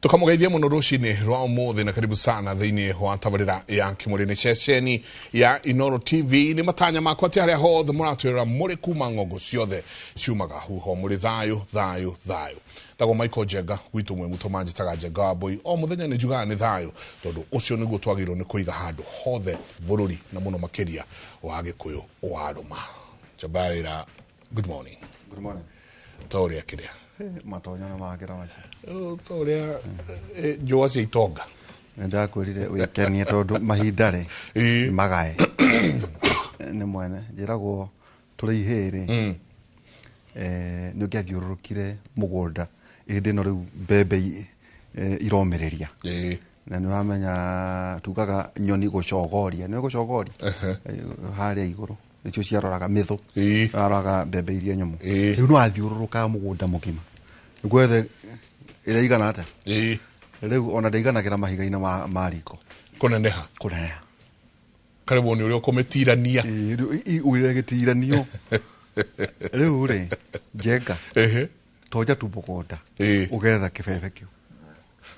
Tukamugeithia muno rucini rwa umuthi na karibu sana thiini wa tabarira ya Kimuri. Ni ceceni ya Inoro TV. Ni matanya makwa ati haria hothe muratwirora muri kuma ng'ongo ciothe ciumaga huho muri thayu thayu thayu. Tagwo Michael Njenga gwitũ mwe muto manjĩtaga Njenga wa Mbũi. O mũthenya nĩ njugaga nĩ thayũ, tondũ ũcio nĩguo twagĩrĩirwo nĩ kũiga handũ hothe bũrũri na mũno makĩria wa Gĩkũyũ wa rũma. Njamba ya wĩra, good morning. Good morning. Ta ũrĩa kĩrĩa Matonyo nĩ makĩra macio. Ta ũrĩa njũa cia itonga. Nĩ ndakwĩrire wĩkenie tondũ mahinda rĩ magae nĩ mwene. Njĩragwo tũrĩ ihĩĩ rĩ, nĩ ũngĩathiũrũrũkire mũgũnda hĩndĩ ĩno rĩu mbembe iromĩrĩria na nĩ wamenya tugaga nyoni gũcogoria, nĩ gũcogoria harĩa igũrũ nĩcio ciaroraga mĩthũ, aroraga mbembe iria nyũmũ. Rĩu no athiũrũrũkaga mũgũnda mũgima nĩguo ethe ĩrĩa igana atĩa. Rĩu ona ndĩiganagĩra mahiga-inĩ ma riko. Kũneneha. Kũneneha. Karĩbwo nĩ ũrĩa ũkũmĩtirania. Rĩu ũrĩa gĩtiranio rĩu rĩ, Njenga, tonja tu mũgũnda ũgetha kĩbebe kĩu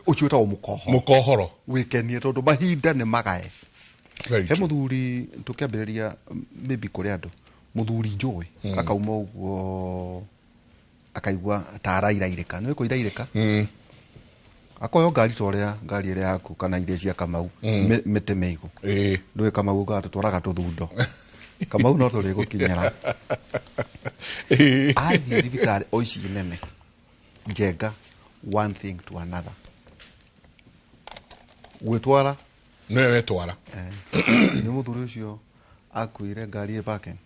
ũcio wĩtagwo mũkoho. Mũkohoro. Wĩkenie tondũ mahinda nĩ magae. Very He true. Mũthuri tũkĩambĩrĩria maybe kũrĩ andũ mũthuri njũĩ akauma ũguo akaigua ta arairairĩka, nĩ kũirairĩka, akoyo ngari ta ũrĩa ngari ĩrĩa yaku kana iria cia Kamau, mĩtĩ mĩigũ. Ndũĩ Kamau ugaga tũtwaraga tũthundo, Kamau no tũrĩgũkinyĩra. Athiĩ thibitarĩ o ici nene, Njenga, one thing to another, gwĩtwara. Nĩwe wetwara. Nĩ mũthuri ũcio akuire ngari ĩ parking.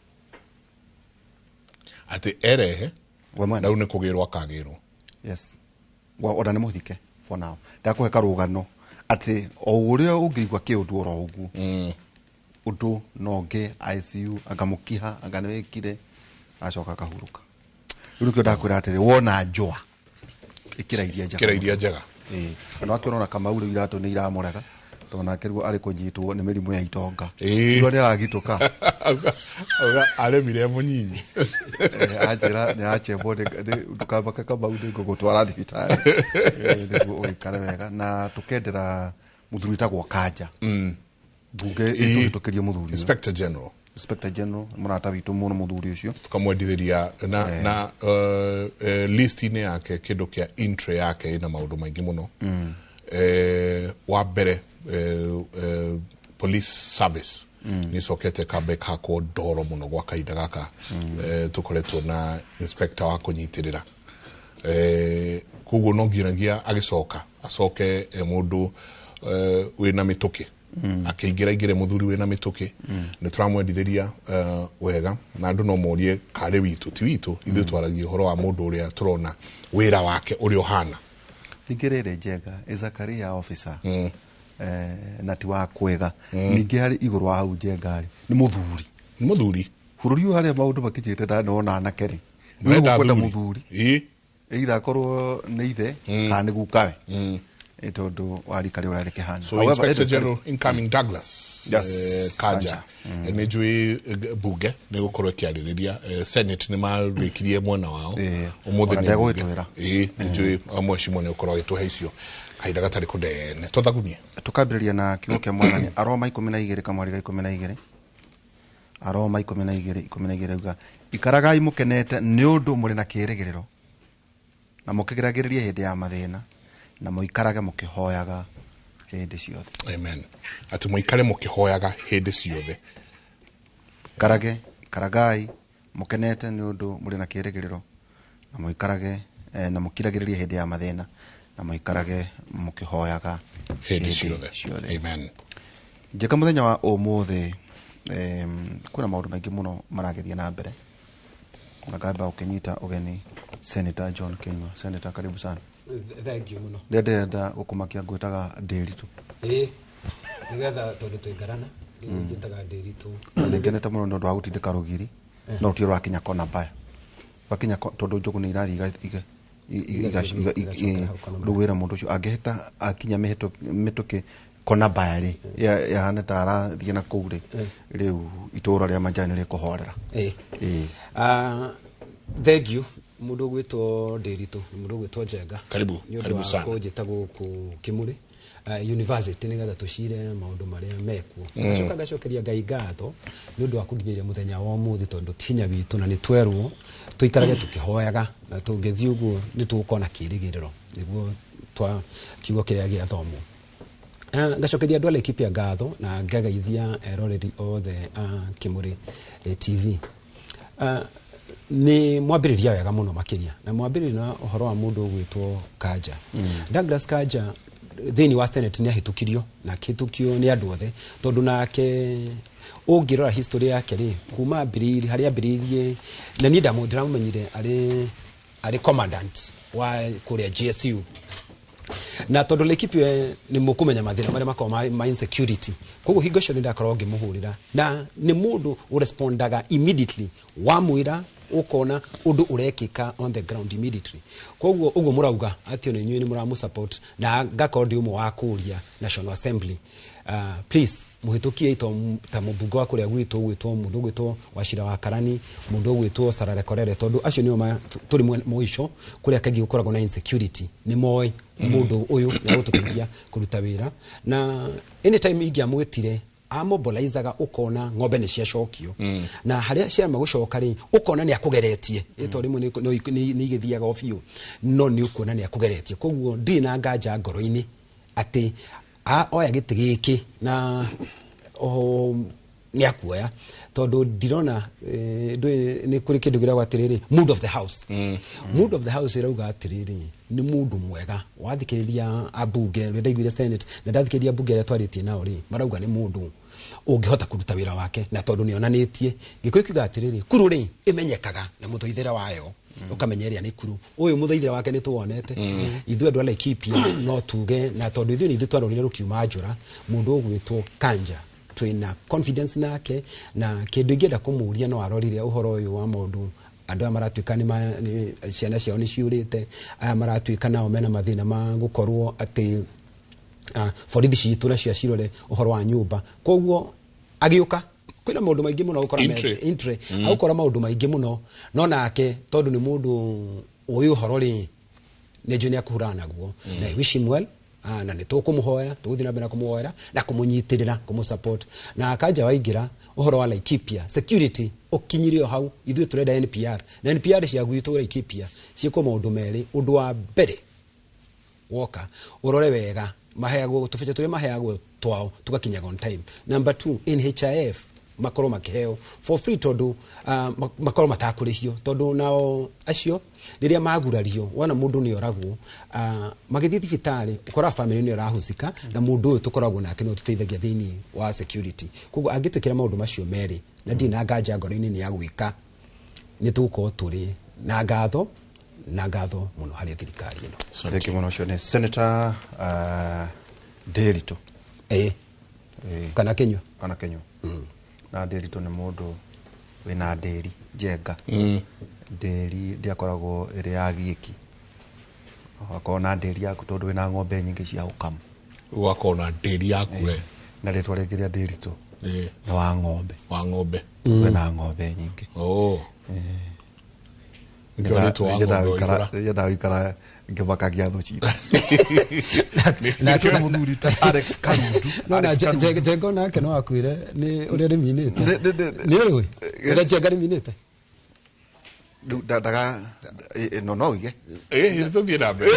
Atĩ erehe. We mwene. Na rĩu nĩ kũgĩrwo akagĩrwo. Yes. Ona nĩ mũthike for now. Ndakũhe karũgano atĩ o ũrĩa ũngĩigua kĩũndũ oro ũguo ũndũ no ngĩ ICU, anga mũkiha anga nĩ wĩkire, acoka akahurũka. Rĩu nĩkĩo ndakwĩra atĩrĩ, wona njũa ĩkĩra iria njega. Ĩkĩra iria njega. Ĩĩ, na wakĩona ona Kamau rĩu iratũ nĩ iramũrega tondũ nake rĩu arĩ kũnyitwo nĩ mĩrimũ ya itonga. Rĩu nĩ aragitũka. Auga aremire mũnyinyi. Anjĩra nĩ achembwo, ndũkamake Kamau, nĩ ngũgũtwara thibitarĩ nĩguo ũgĩikare wega. Na tũkendera mũthuri wĩtagwo Kanja mbunge ĩtũhĩtũkĩrie mũthuri ũyũ. Inspector General. Inspector General, mũrata witũ mũno mũthuri ũcio. Tukamwendithĩria na list-inĩ yake kĩndũ kĩa entry yake ĩna maũndũ maingĩ mũno. Wa mbere, police service nĩ icokete kamba ĩkahakwo ndoro mũno gwa kahinda gaka. Tũkoretwo na inspector wa kũnyitĩrĩra, koguo no nginyagia agĩcoka acoke mũndũ wĩna mĩtũkĩ, akĩingĩra ingĩre mũthuri wĩna mĩtũkĩ. Nĩ tũramwendithĩria wega na andũ no morie karĩ witũ ti witũ. Ithuĩ twaragia ũhoro wa mũndũ ũrĩa tũrona wĩra wake ũrĩa ũhana. Ningĩ rĩrĩ, Njenga is a career officer, na ti wa kwega. Ningĩ harĩ igũrũ wa hau, Njenga rĩ, nĩ mũthuri. Nĩ mũthuri. Bũrũri ũyũ harĩa maũndũ makinyĩte ndanona anake rĩ Marenda kwenda athuri. Mũthuri either akorwo nĩ ithe kana nĩ gukawe. Tondũ wa rika rĩu rĩkĩhana. So However, Inspector General incoming Douglas Kanja, nĩ njũĩ bunge nĩ gũkorwo ĩkĩarĩrĩria, Senate nĩ marĩkirie mwena wao. Ũmũthĩ Ona nĩ bunge. ndegũgĩtwĩra. Nĩ njũĩ mheshimiwa nĩ gũkorwo agĩtũhe icio kahinda gatarĩ kũnene twathagunie. Tukambĩrĩria na kiugo kĩa Mwathani, Aroma 12 kamweri ga 12, Aroma 12:12 uga, "Ikaragai mũkenete nĩ ũndũ mũrĩ na kĩĩrĩgĩrĩro, na mũkĩgeragĩrĩrie hĩndĩ ya mathĩna, na mũikarage mũkĩhoyaga hĩndĩ ciothe." Amen, atĩ mũikare mũkĩhoyaga hĩndĩ ciothe. Ikarage, ikaragai mũkenete nĩ ũndũ mũrĩ na kĩĩrĩgĩrĩro, na mũikarage na mũkiragĩrĩrie hĩndĩ ya mathĩna, na mũikarage mũkĩhoyaga hĩndĩ ciothe. Ciothe. Amen. Njĩka mũthenya wa ũmũthĩ, kwĩna maũndũ maingĩ mũno maragĩthiĩ na mbere, na ngamba ũkĩnyita ũgeni Senator John Kinyua. Senator, karibu sana. Thank you mũno. Rĩrĩa ndĩrenda gũkũmakia ngwĩtaga Ndĩritũ. Ĩĩ, nĩgetha tondũ tũikarana rĩu njĩtaga Ndĩritũ. Na nĩngenete mũno nĩ ũndũ wa gũtindĩka rũgiri, no rũtirĩ rwakinya kona mbaya rwakinya tondũ njũgũ nĩ irathiĩ Igacokera hau kona. Rĩu wĩra mũndũ ũcio angĩhĩta akinya mĩtũkĩ kona mbaya rĩ, yahana ta arathiĩ na kũu rĩ, rĩu itũũra rĩa Manjani rĩkũhorera. Ĩĩ. Ĩĩ. Ah, thank you. Mundu gwitwo Ndiritu, mundu gwitwo Njenga. Karibu, karibu sana. Kũnjĩta gũkũ Kimuri university nĩgetha tũcire maũndũ marĩa mekuo. Ngacoka ngacokeria Ngai ngatho nĩ ũndũ wa kũnginyĩria mũthenya wa ũmũthĩ, tondũ ti hinya witũ na nĩ twerwo tũikarage tũkĩhoyaga, na tũngĩthiĩ ũguo nĩ tũgũkorwo na kĩrĩgĩrĩro nĩguo twa kiugo kĩrĩa gĩathomwo. Ngacokeria andũ a Laikipia ngatho na ngageithia eroreri othe a Kimuri TV. Nĩ mwambĩrĩria wega mũno makĩria, na mwambĩrĩria na ũhoro wa mũndũ ũgwĩtwo Kanja. Douglas Kanja thĩinĩ wa Senate nĩ ahĩtũkirio, na akĩhĩtũkio nĩ andũ othe, tondũ nake ũngĩrora history yake rĩ, kuma ambĩrĩirie harĩa ambĩrĩirie, na niĩ ndĩramũmenyire arĩ commandant wa kũrĩa GSU. Na tondũ Laikipia nĩ mũkũmenya mathĩna marĩa makoragwo ma insecurity, koguo hingo ciothe ndakoragwo ngĩmũhũrĩra, na nĩ mũndũ ũrespondaga immediately, wamwĩra ũkona ũndũ ũrekĩka on the ground immediately. Koguo ũguo mũrauga atĩ ona inyuĩ nĩ mũramũ support, na ngakorwo ndĩ ũmwe wa kũria National Assembly, please mũhĩtũkie ta mũmbunge wa kũrĩa gwitũ ũgwĩtwo mũndũ ũgwĩtwo Wachira wa Karani, mũndũ ũgwĩtwo Sarare Korere, tondũ acio nĩo tũrĩ mũico kũrĩa kaingĩ gũkoragwo na insecurity, nĩ moĩ mũndũ ũyũ nĩ agũtũteithia kũruta wĩra. Na anytime ingĩamwĩtire amobilizaga, ũkona ng'ombe nĩ ciacokio, na harĩa ciarema gũcoka rĩ, ũkona nĩ akũgeretie, ĩto rĩmwe nĩ igĩthiaga o biũ, no nĩ ũkuona nĩ akũgeretie. Koguo ndirĩ na nganja ngoro-inĩ atĩ oya gĩtĩ gĩkĩ na nĩ akuoya, tondũ ndirona nĩ kũrĩ kĩndũ kĩragwo atĩrĩrĩ, mood of the house. Mood of the house ĩrauga atĩrĩrĩ, nĩ mũndũ mwega. Wathikĩrĩria ambunge rĩrĩa ndaiguire Senate, na ndathikĩrĩria ambunge arĩa twarĩtie nao rĩ, marauga nĩ mũndũ ũngĩhota kũruta wĩra wake, na tondũ nĩ onanĩtie. Gĩkũyũ kiuga atĩrĩrĩ, kuru rĩ ĩmenyekaga na mũthoithĩre wayo, ũkamenya ĩrĩa nĩ kuru. Ũyũ mũthoithĩre wake nĩ tũwonete ithuĩ andũ a Laikipia, no tuge, na tondũ ithuĩ nĩ ithuĩ twarorire rũkiuma njũra, mũndũ ũgwĩtwo Kanja twĩna confidence nake. Na kĩndũ ingĩenda kũmũria, no arorire ũhoro ũyũ wa maũndũ andũ aya maratuĩka nĩ ciana ciao nĩ ciũrĩte, aya maratuĩka nao mena mathĩna ma gũkorwo atĩ borithi citũ nacio cirore ũhoro wa nyũmba. Koguo agĩũka kwĩna maũndũ maingĩ mũno gũkora entry agũkora maũndũ maingĩ mũno, no nake tondũ nĩ mũndũ ũĩ ũhoro rĩ, nĩ njũĩ nĩ akũhũrana naguo. Na I wish him well, na nĩ tũkũmũhoera, tũgũthiĩ na mbere na kũmũhoera na kũmũnyitĩrĩra, kũmũ support. Na Kanja waingĩra ũhoro wa Laikipia security ũkinyire o hau, ithuĩ tũrenda NPR, na NPR cia gwitũ Laikipia ciĩkwo maũndũ merĩ. Ũndũ wa mbere, woka ũrore wega maheagwo tũbeca tũrĩa maheagwo twao tũgakinyaga on time. Number 2, NHIF makorwo makĩheo for free, tondũ makorwo matakũrĩhio, tondũ nao acio rĩrĩa magurario, wona mũndũ nĩ oragwo, magĩthiĩ thibitarĩ ũkoraga family nĩ ĩrahusika, na mũndũ ũyũ tũkoragwo nake no tũteithagia thĩinĩ wa security. Koguo angĩtwĩkĩra maũndũ macio merĩ, na ndirĩ na nganja ngoro-inĩ nĩ agwĩka, nĩ tũgũkorwo tũrĩ na ngatho, na ngatho mũno harĩ thirikari ĩno. Thank you mũno. Ũcio nĩ Senator Ndiritu. Kana Kinyua. Kana Kinyua. Na Ndiritu nĩ mũndũ wĩna ndĩri njenga. Ndĩri ndĩakoragwo ĩrĩ ya gĩki, ũgakorwo na ndĩri yaku tondũ wĩna ng'ombe nyingĩ cia gũkama, ũgakorwo na ndĩri yaku we. Na rĩtwa rĩngĩ rĩa Ndiritu nĩ wa ng'ombe. Wa ng'ombe. Wĩna ng'ombe nyingĩ. Nĩkĩo rĩtwa wa ng'ombe waihũra. Nyendaga gũikara ngĩmakagia thũ citũ. Nake Nĩkĩo mũthuri ta Alex Karundu. No na Alex Karundu. Njenga nake no akwĩre nĩ ũrĩa rĩminĩte. Nĩ ũrĩ ũrĩa Njenga rĩminĩte. Rĩu ndaga no no uige. Tũthiĩ na mbere.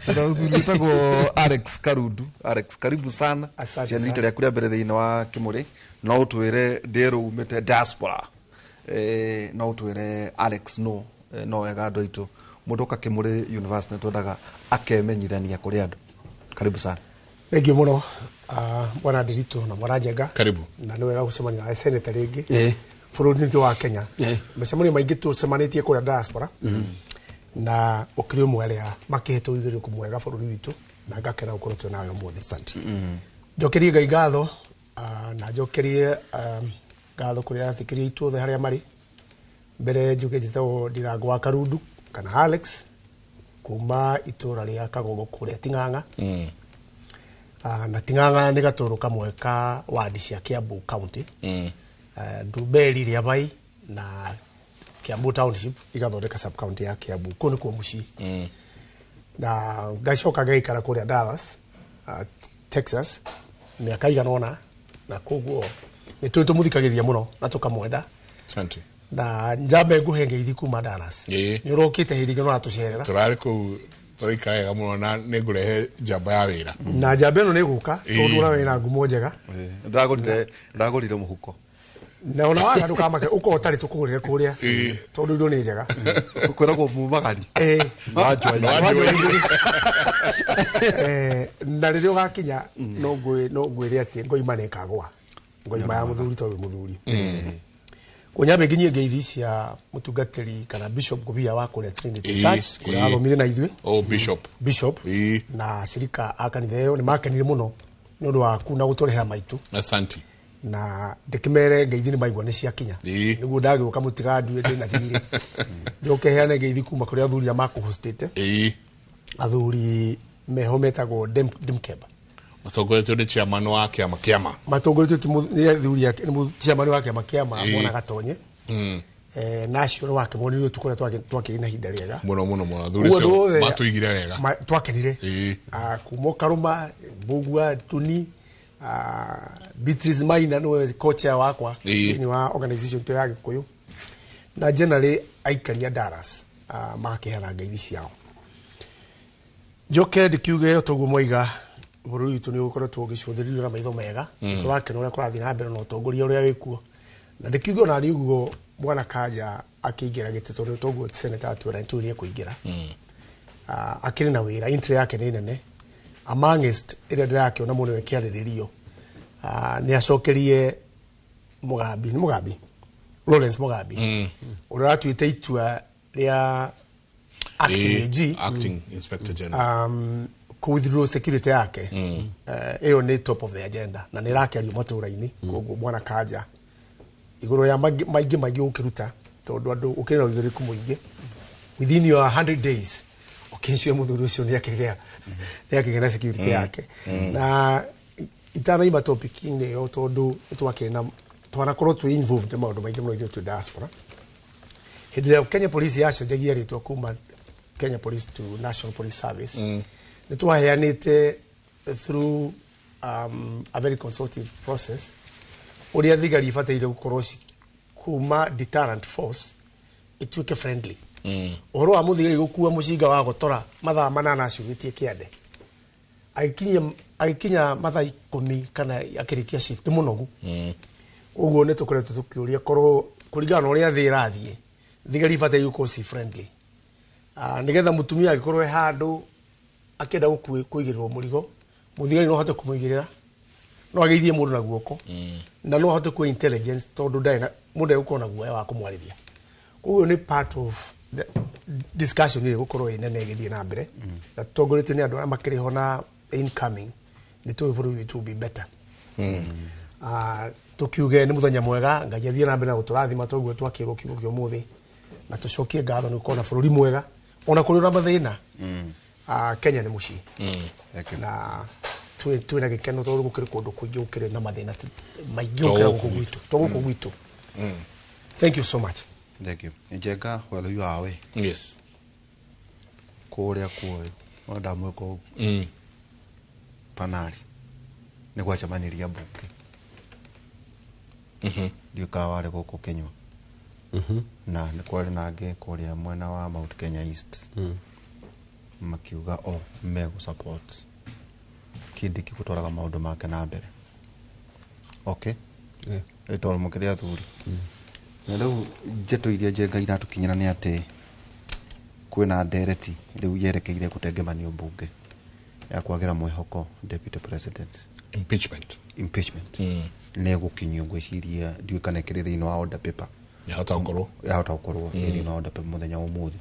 Tũra mũthuri wĩtagwo Alex Karundu. Alex, karibu sana. Asante Ciana sana. rita rĩaku rĩa mbere thĩinĩ wa Kimuri. No ũtwĩre ndĩrũ umĩte diaspora. No ũtwĩre Alex no, no wega andũ aitũ. Mũndũ oka Kimuri University nĩ twendaga akemenyithania kũrĩ andũ. Karibu sana. Thank you mũno, bwana Ndiritu na bwana Njenga. Karibu. Na nĩ wega gũcemania na senator rĩngĩ bũrũri-inĩ witũ wa Kenya. Mĩcemanio maingĩ tũcemanĩtie kũrĩa diaspora, na ũkĩrĩ ũmwe arĩa makĩhetwo ũigĩrĩrĩku mwega bũrũri witũ, na ngakena gũkorwo twĩ nawe ũmũthĩ. Asante. Njokerie Ngai ngatho, na njokerie ngatho kũrĩ athikĩrĩria aitũ othe harĩa marĩ. Mbere njuge njĩtagwo Ndirango wa Karundu kana Alex kuma itũra rĩa Kagogo kũrĩa Ting'ang'a. Na Ting'ang'a nĩ gatũrũ kamwe ka wadi cia Kiambu County. Ndumberi Riabai na Kiambu Township igathondeka sub county ya Kiambu. Kũu nĩkuo mũciĩ. Na ngacoka ngaikara kũrĩa Dallas, Texas mĩaka igana ũna, na koguo nĩ tũrĩ tũmũthikagĩrĩria mũno na tũkamwenda. Asante. Na njambe nguhe ngeithi kuma Dallas. Nĩ ũrokĩte hĩndĩ ĩngĩ ũratũcerera. Tũrarĩ kũu tũraikara wega mũno na nĩ ngũrehe njamba ya wĩra. Na njamba ĩno nĩ ĩgũka tondũ ũra wĩna ngumo njega. Ndagũrire mũhuko. Na ona waga ndũkamake ũkorwo ũtarĩ tũkũgũrĩre kũrĩa tondũ indo nĩ njega. Kwĩragwo mumagari. Na rĩrĩa ũgakinya no ngwĩre atĩ ngoima nĩ ĩkagũa. Ngoima ya mũthuri tondũ mũthuri. Kũnyambe nginyie ngeithi cia mũtungatĩri kana Bishop Ngũbia wa kũrĩa Trinity Church kũrĩa athomire na ithuĩ. Oh, Bishop. Bishop na cirika a kanitha ĩyo nĩ makenire mũno nĩ ũndũ waku na gũtũrehera maitũ. Asante. Na ndĩkĩmere ngeithi nĩ maigua nĩ ciakinya. Nĩguo ndagĩũka mũtigandue ndĩ na thirĩ. Njoke heane ngeithi kuma kũrĩ athuri arĩa makũhostĩte. Athuri meho metagwo Dimkeb. Matongoretio nĩ chairman wa kĩama kĩama. Matongoretio nĩ athuri a chairman wa kĩama kĩama Mwana Gatonye. Na acio nĩ wakĩmonire ũtukũ ũrĩa twakĩrĩ na ihinda rĩega. Mũno mũno mũno athuri acio matũigire wega. Twakenire. Kuma Karũma, Mbũgua, Tuni, Beatrice Maina nĩwe co-chair wakwa thĩinĩ wa organization ĩyo ya Gĩkũyũ. Na generally aikari a Dallas magakĩheana ngeithi ciao. Njoke ndĩkiuge toguo mwaiga bũrũri witũ nĩ ũkoretwo ũgĩcũthĩrĩrio na maitho mega. Tũrakena ũrĩa kũrathiĩ na mbere na ũtongoria ũrĩa wĩkuo. Na ndĩkiuge ona niĩ ũguo Bwana Kanja akĩingĩra gĩtĩ tondũ toguo senator atwĩra nĩtũĩ nĩekũingĩra. Akĩrĩ na wĩra, entry yake nĩ nene. Amongst ĩrĩa ndĩrakĩona mũno ĩkĩarĩrĩrio, nĩ acokerie Mugambi, nĩ Mugambi? Lawrence Mugambi. Ũrĩa ũratuĩte itua rĩa acting AG, Acting Inspector General. Withdraw security yake. Ĩyo nĩ top of the agenda na nĩ ĩrakĩario matũra-inĩ. Koguo Bwana Kanja igũrũ ya maingĩ maingĩ ũkĩruta tondũ andũ ũkĩrĩ na ũigĩrĩrĩku mũingĩ within your 100 days ũkĩcio mũthuri ũcio nĩ akĩgĩa na security yake. Na itanaima topic-inĩ ĩyo tondũ twakĩrĩ na twanakorwo twĩ involved na maũndũ maingĩ mũno ithuĩ twĩ diaspora. Hĩndĩ ĩrĩa Kenya Police yacenjagia rĩtwa kuma Kenya Police to National Police Service, nĩ twaheanĩte through a very consultative process ũrĩa thigari ibataire gũkorwo kuma deterrent force ituĩke friendly. Ũhoro wa mũthigari gũkua mũcinga wa gotora mathaa manana acurĩtie kĩande agĩkinya mathaa 10 kana akĩrĩkia shift nĩ mũnogu. Ũguo nĩ tũkoretwo tũkĩũria korwo kũringana na ũrĩa thĩ ĩrathiĩ thigari ibataire gũkorwo ci friendly, nĩgetha mũtumia angĩkorwo e handũ akĩenda kũigĩrĩrwo mũrigo mũthigari no ahote kũmũigĩrĩra, no ageithie mũndũ na guoko, na no ahote kuoya intelligence tondũ ndarĩ na mũndũ egũkorwo na guoya wa kũmwarĩria. Koguo nĩ part of the discussion ĩrĩa ĩgũkorwo ĩ nene ĩgĩthiĩ na mbere, na tũtongoretio nĩ andũ arĩa makĩrĩ ho na incoming nĩ tũĩ bũrũri witũ will be better. Tũkiuge nĩ mũthenya mwega, Ngai athiĩ na mbere na gũtũrathima toguo twakĩrwo kiugo kĩa ũmũthĩ, na tũcokie ngatho nĩ gũkorwo na bũrũri mwega ona kũrĩ na mathĩna. Kenya nĩ mũciĩ. Na twĩ na gĩkeno tondũ gũkĩrĩ kũndũ kũingĩ gũkĩrĩ na mathĩna maingĩ gũkĩra gũkũ gwitũ, to gũkũ gwitũ. Thank you so much. Thank you. Njenga well you are away. Yes. Kũrĩa kuoyo ona ndamwĩka ũguo. Panari nĩ gwacemanirie mbunge. Ndiũĩ kana warĩ gũkũ Kĩnyua. Na nĩ kwarĩ na angĩ kũrĩa mwena wa Mount Kenya East. Makiuga o megũ support Kindiki gũtwaraga maũndũ make na mbere. Okay. Ĩtoro mũkĩrĩ athuri. Na rĩu ndeto iria Njenga iratũkinyĩra nĩ atĩ kwĩna ndereti rĩu yerekeire gũtengemanio mbunge ya kwagĩra mwĩhoko deputy president. Impeachment. Impeachment. Nĩ ĩgũkinyio ngwĩciria ndiũĩ kana ĩkĩrĩ thĩinĩ wa order paper. Yahota gũkorwo. Yahota gũkorwo ĩ thĩinĩ wa order paper mũthenya wa ũmũthĩ.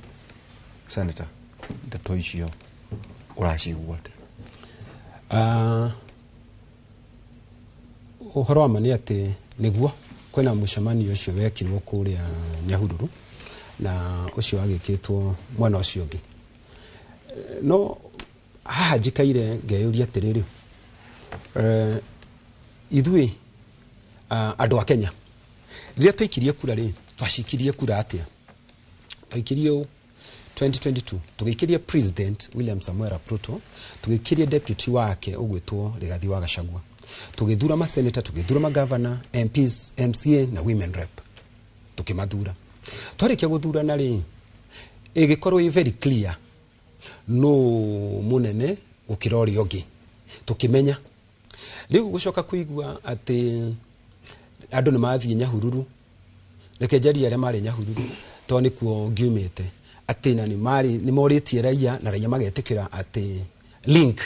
Senator, ndeto icio ũracigua atĩa? Ũhoro wa ma nĩ atĩ nĩguo kwĩna mũcemanio ũcio wekirwo kũrĩa Nyahururu na ũcio wagĩkĩtwo mwena ũcio ũngĩ. No haha njikaire ngeyũria atĩrĩrĩ, ithuĩ andũ a Kenya Rĩrĩa twaikirie kura rĩ, twacikirie kura atĩa? Twaikirie ũũ 2022 tũgĩikĩria President William Samuel Ruto, tũgĩikĩria deputy wake ũgwĩtwo Rigathi wa Gachagua, tũgĩthura maseneta, tũgĩthura magavana, MPs, MCA na women rep, tũkĩmathura. Twarĩkia gũthurana rĩ, ĩgĩkorwo ĩ very clear no mũnene gũkĩra ũrĩa ũngĩ, tũkĩmenya. Rĩu gũcoka kũigua atĩ andũ nĩ mathiĩ Nyahururu, reke njarie arĩa marĩ Nyahururu tondũ nĩkuo ngiumĩte, atĩ na nĩ morĩtie raia na raia magetĩkĩra atĩ link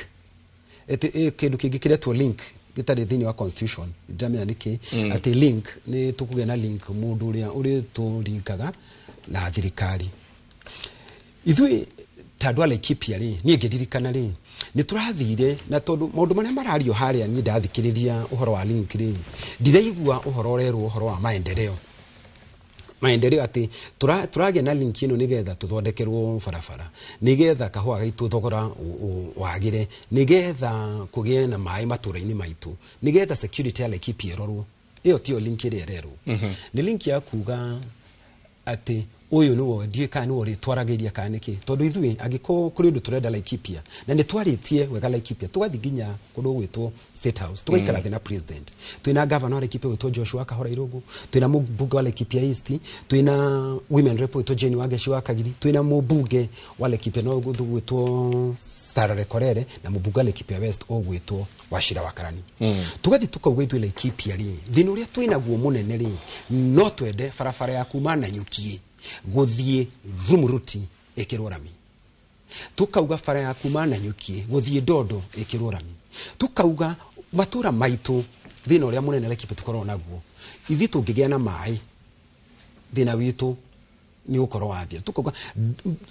ĩtĩ kĩndũ kĩngĩ kĩretwo link gĩtarĩ thĩinĩ wa constitution, ndiramenya nĩkĩ, atĩ link nĩ tũkũgĩa na link mũndũ ũrĩa ũrĩtũringaga na thirikari. Ithuĩ ta andũ a Laikipia rĩ, niĩ ngĩririkana rĩ, nĩ tũrathire na tondũ maũndũ marĩa marario harĩa, niĩ ndathikĩrĩria ũhoro wa link rĩ, ndiraigua ũhoro ũrerwo ũhoro wa maendeleo, maendeleo atĩ tũragĩa na link ĩno nĩgetha tũthondekerwo barabara, nĩgetha kahũa gaitũ thogora wagĩre, nĩgetha kũgĩe na maĩ matũra-inĩ maitũ, nĩgetha security ya Laikipia ĩrorwo. Ĩyo tiyo link ĩrĩa ĩrerwo. Nĩ link ya kuga atĩ ũyũ nĩwe, ndiũĩ kana nĩwe ũrĩtwaragĩria kana nĩkĩ, tondũ ithuĩ angĩkorwo kũrĩ ũndũ tũrenda Laikipia, na nĩ twarĩtie wega Laikipia, tũgathiĩ nginya kũndũ gwĩtwo State House, tũgaikara thĩ na president, twĩna governor wa Laikipia gwĩtwo Joshua Kahora Irũngũ, twĩna mũmbunge wa Laikipia East, twĩna women rep gwĩtwo Jane Wangeci wa Kagiri, twĩna mũmbunge wa Laikipia North gwĩtwo Sarah Lekorere, na mũmbunge wa Laikipia West ũgwĩtwo Wachira wa Karani. Tũgathiĩ tukauga ithuĩ Laikipia rĩ, thĩna ũrĩa twĩnaguo mũnene rĩ, no twende barabara ya kuma Nanyuki gũthiĩ Rumuruti ĩkĩrwo rami, tukauga bara ya kuma Nanyuki gũthiĩ Ndondo ĩkĩrwo rami, tukauga matũra maitũ thĩna ũrĩa mũnene Laikipia tũkoragwo naguo, ithuĩ tũngĩgĩa na maĩ thĩna witũ nĩ ũkorwo wathira, tukauga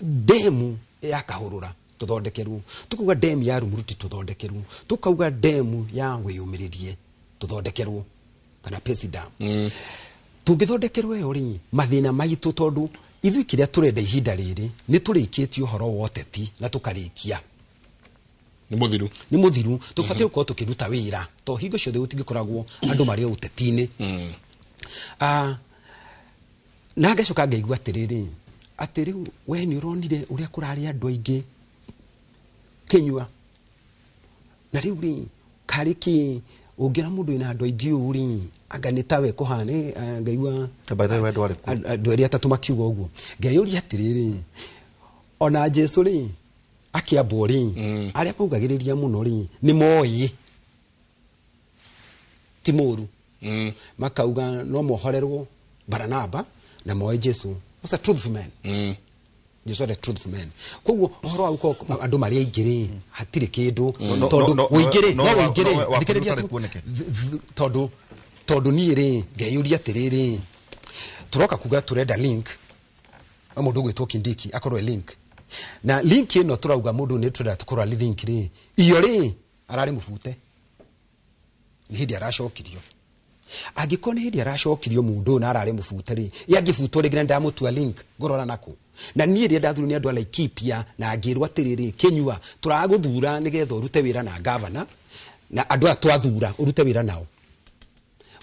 demu ya Kahũrũra tũthondekerwo, tukauga demu ya Rumuruti tũthondekerwo, tukauga demu ya Wĩyũmĩrĩrie tũthondekerwo, kana Pesi Dam. Tũngĩthondekerwo ĩyo rĩ, mathĩna maitũ, tondũ ithuĩ kĩrĩa tũrenda ihinda rĩrĩ nĩ tũrĩkĩtie ũhoro wa ũteti na tũkarĩkia. Nĩ mũthiru. Nĩ mũthiru. Tũbatiĩ gũkorwo tũkĩruta wĩra, to hingo ciothe gũtingĩkoragwo andũ marĩ o ũteti-inĩ. Na ngacoka ngaigua atĩrĩrĩ, atĩ rĩu we nĩ ũronire ũrĩa kũrarĩ andũ aingĩ Kĩnyua, na rĩu rĩ, karĩ kĩ ũngĩra mũndũ wĩna andũ aingĩ ũũ rĩ, anga nĩ tawe kũhana, ngaigua. By the way, we ndwarĩ kuo. Andũ erĩ atatũ makiuga ũguo, ngeyũria atĩrĩrĩ, ona Jesu rĩ akĩambwo rĩ, arĩa maugagĩrĩria mũno rĩ, nĩ moĩ ti mũru, makauga no mohorerwo Baranaba, na moĩ Jesu was a truthful man. Jesu arĩ truthful man. Koguo ũhoro wa gũkorwo andũ marĩ aingĩ rĩ, hatirĩ kĩndũ, tondũ ũingĩ rĩ, no ũingĩ rĩ, no, thikĩrĩria waku tu. Kuoneke. Tondũ niĩ rĩ, ngeyũria atĩrĩrĩ, tũroka kuga tũrenda link wa mũndũ ũgwĩtwo Kindiki akorwo e link, na link ĩno tũrauga mũndũ nĩ tũrenda tũkorwo arĩ link rĩ, iyo rĩ ararĩ mũbute, nĩ hĩndĩ aracokirio. Angĩkorwo nĩ hĩndĩ aracokirio mũndũ ũyũ na ararĩ mũbute rĩ, ĩ angĩbutwo rĩngĩ na ndamũtua link, ngũrora nakũ? Na niĩ rĩrĩa ndathurwo nĩ andũ a Laikipia na ngĩrwo atĩrĩrĩ, Kĩnyua, tũragũthura nĩgetha ũrute wĩra na gavana na andũ aya twathura ũrute wĩra nao,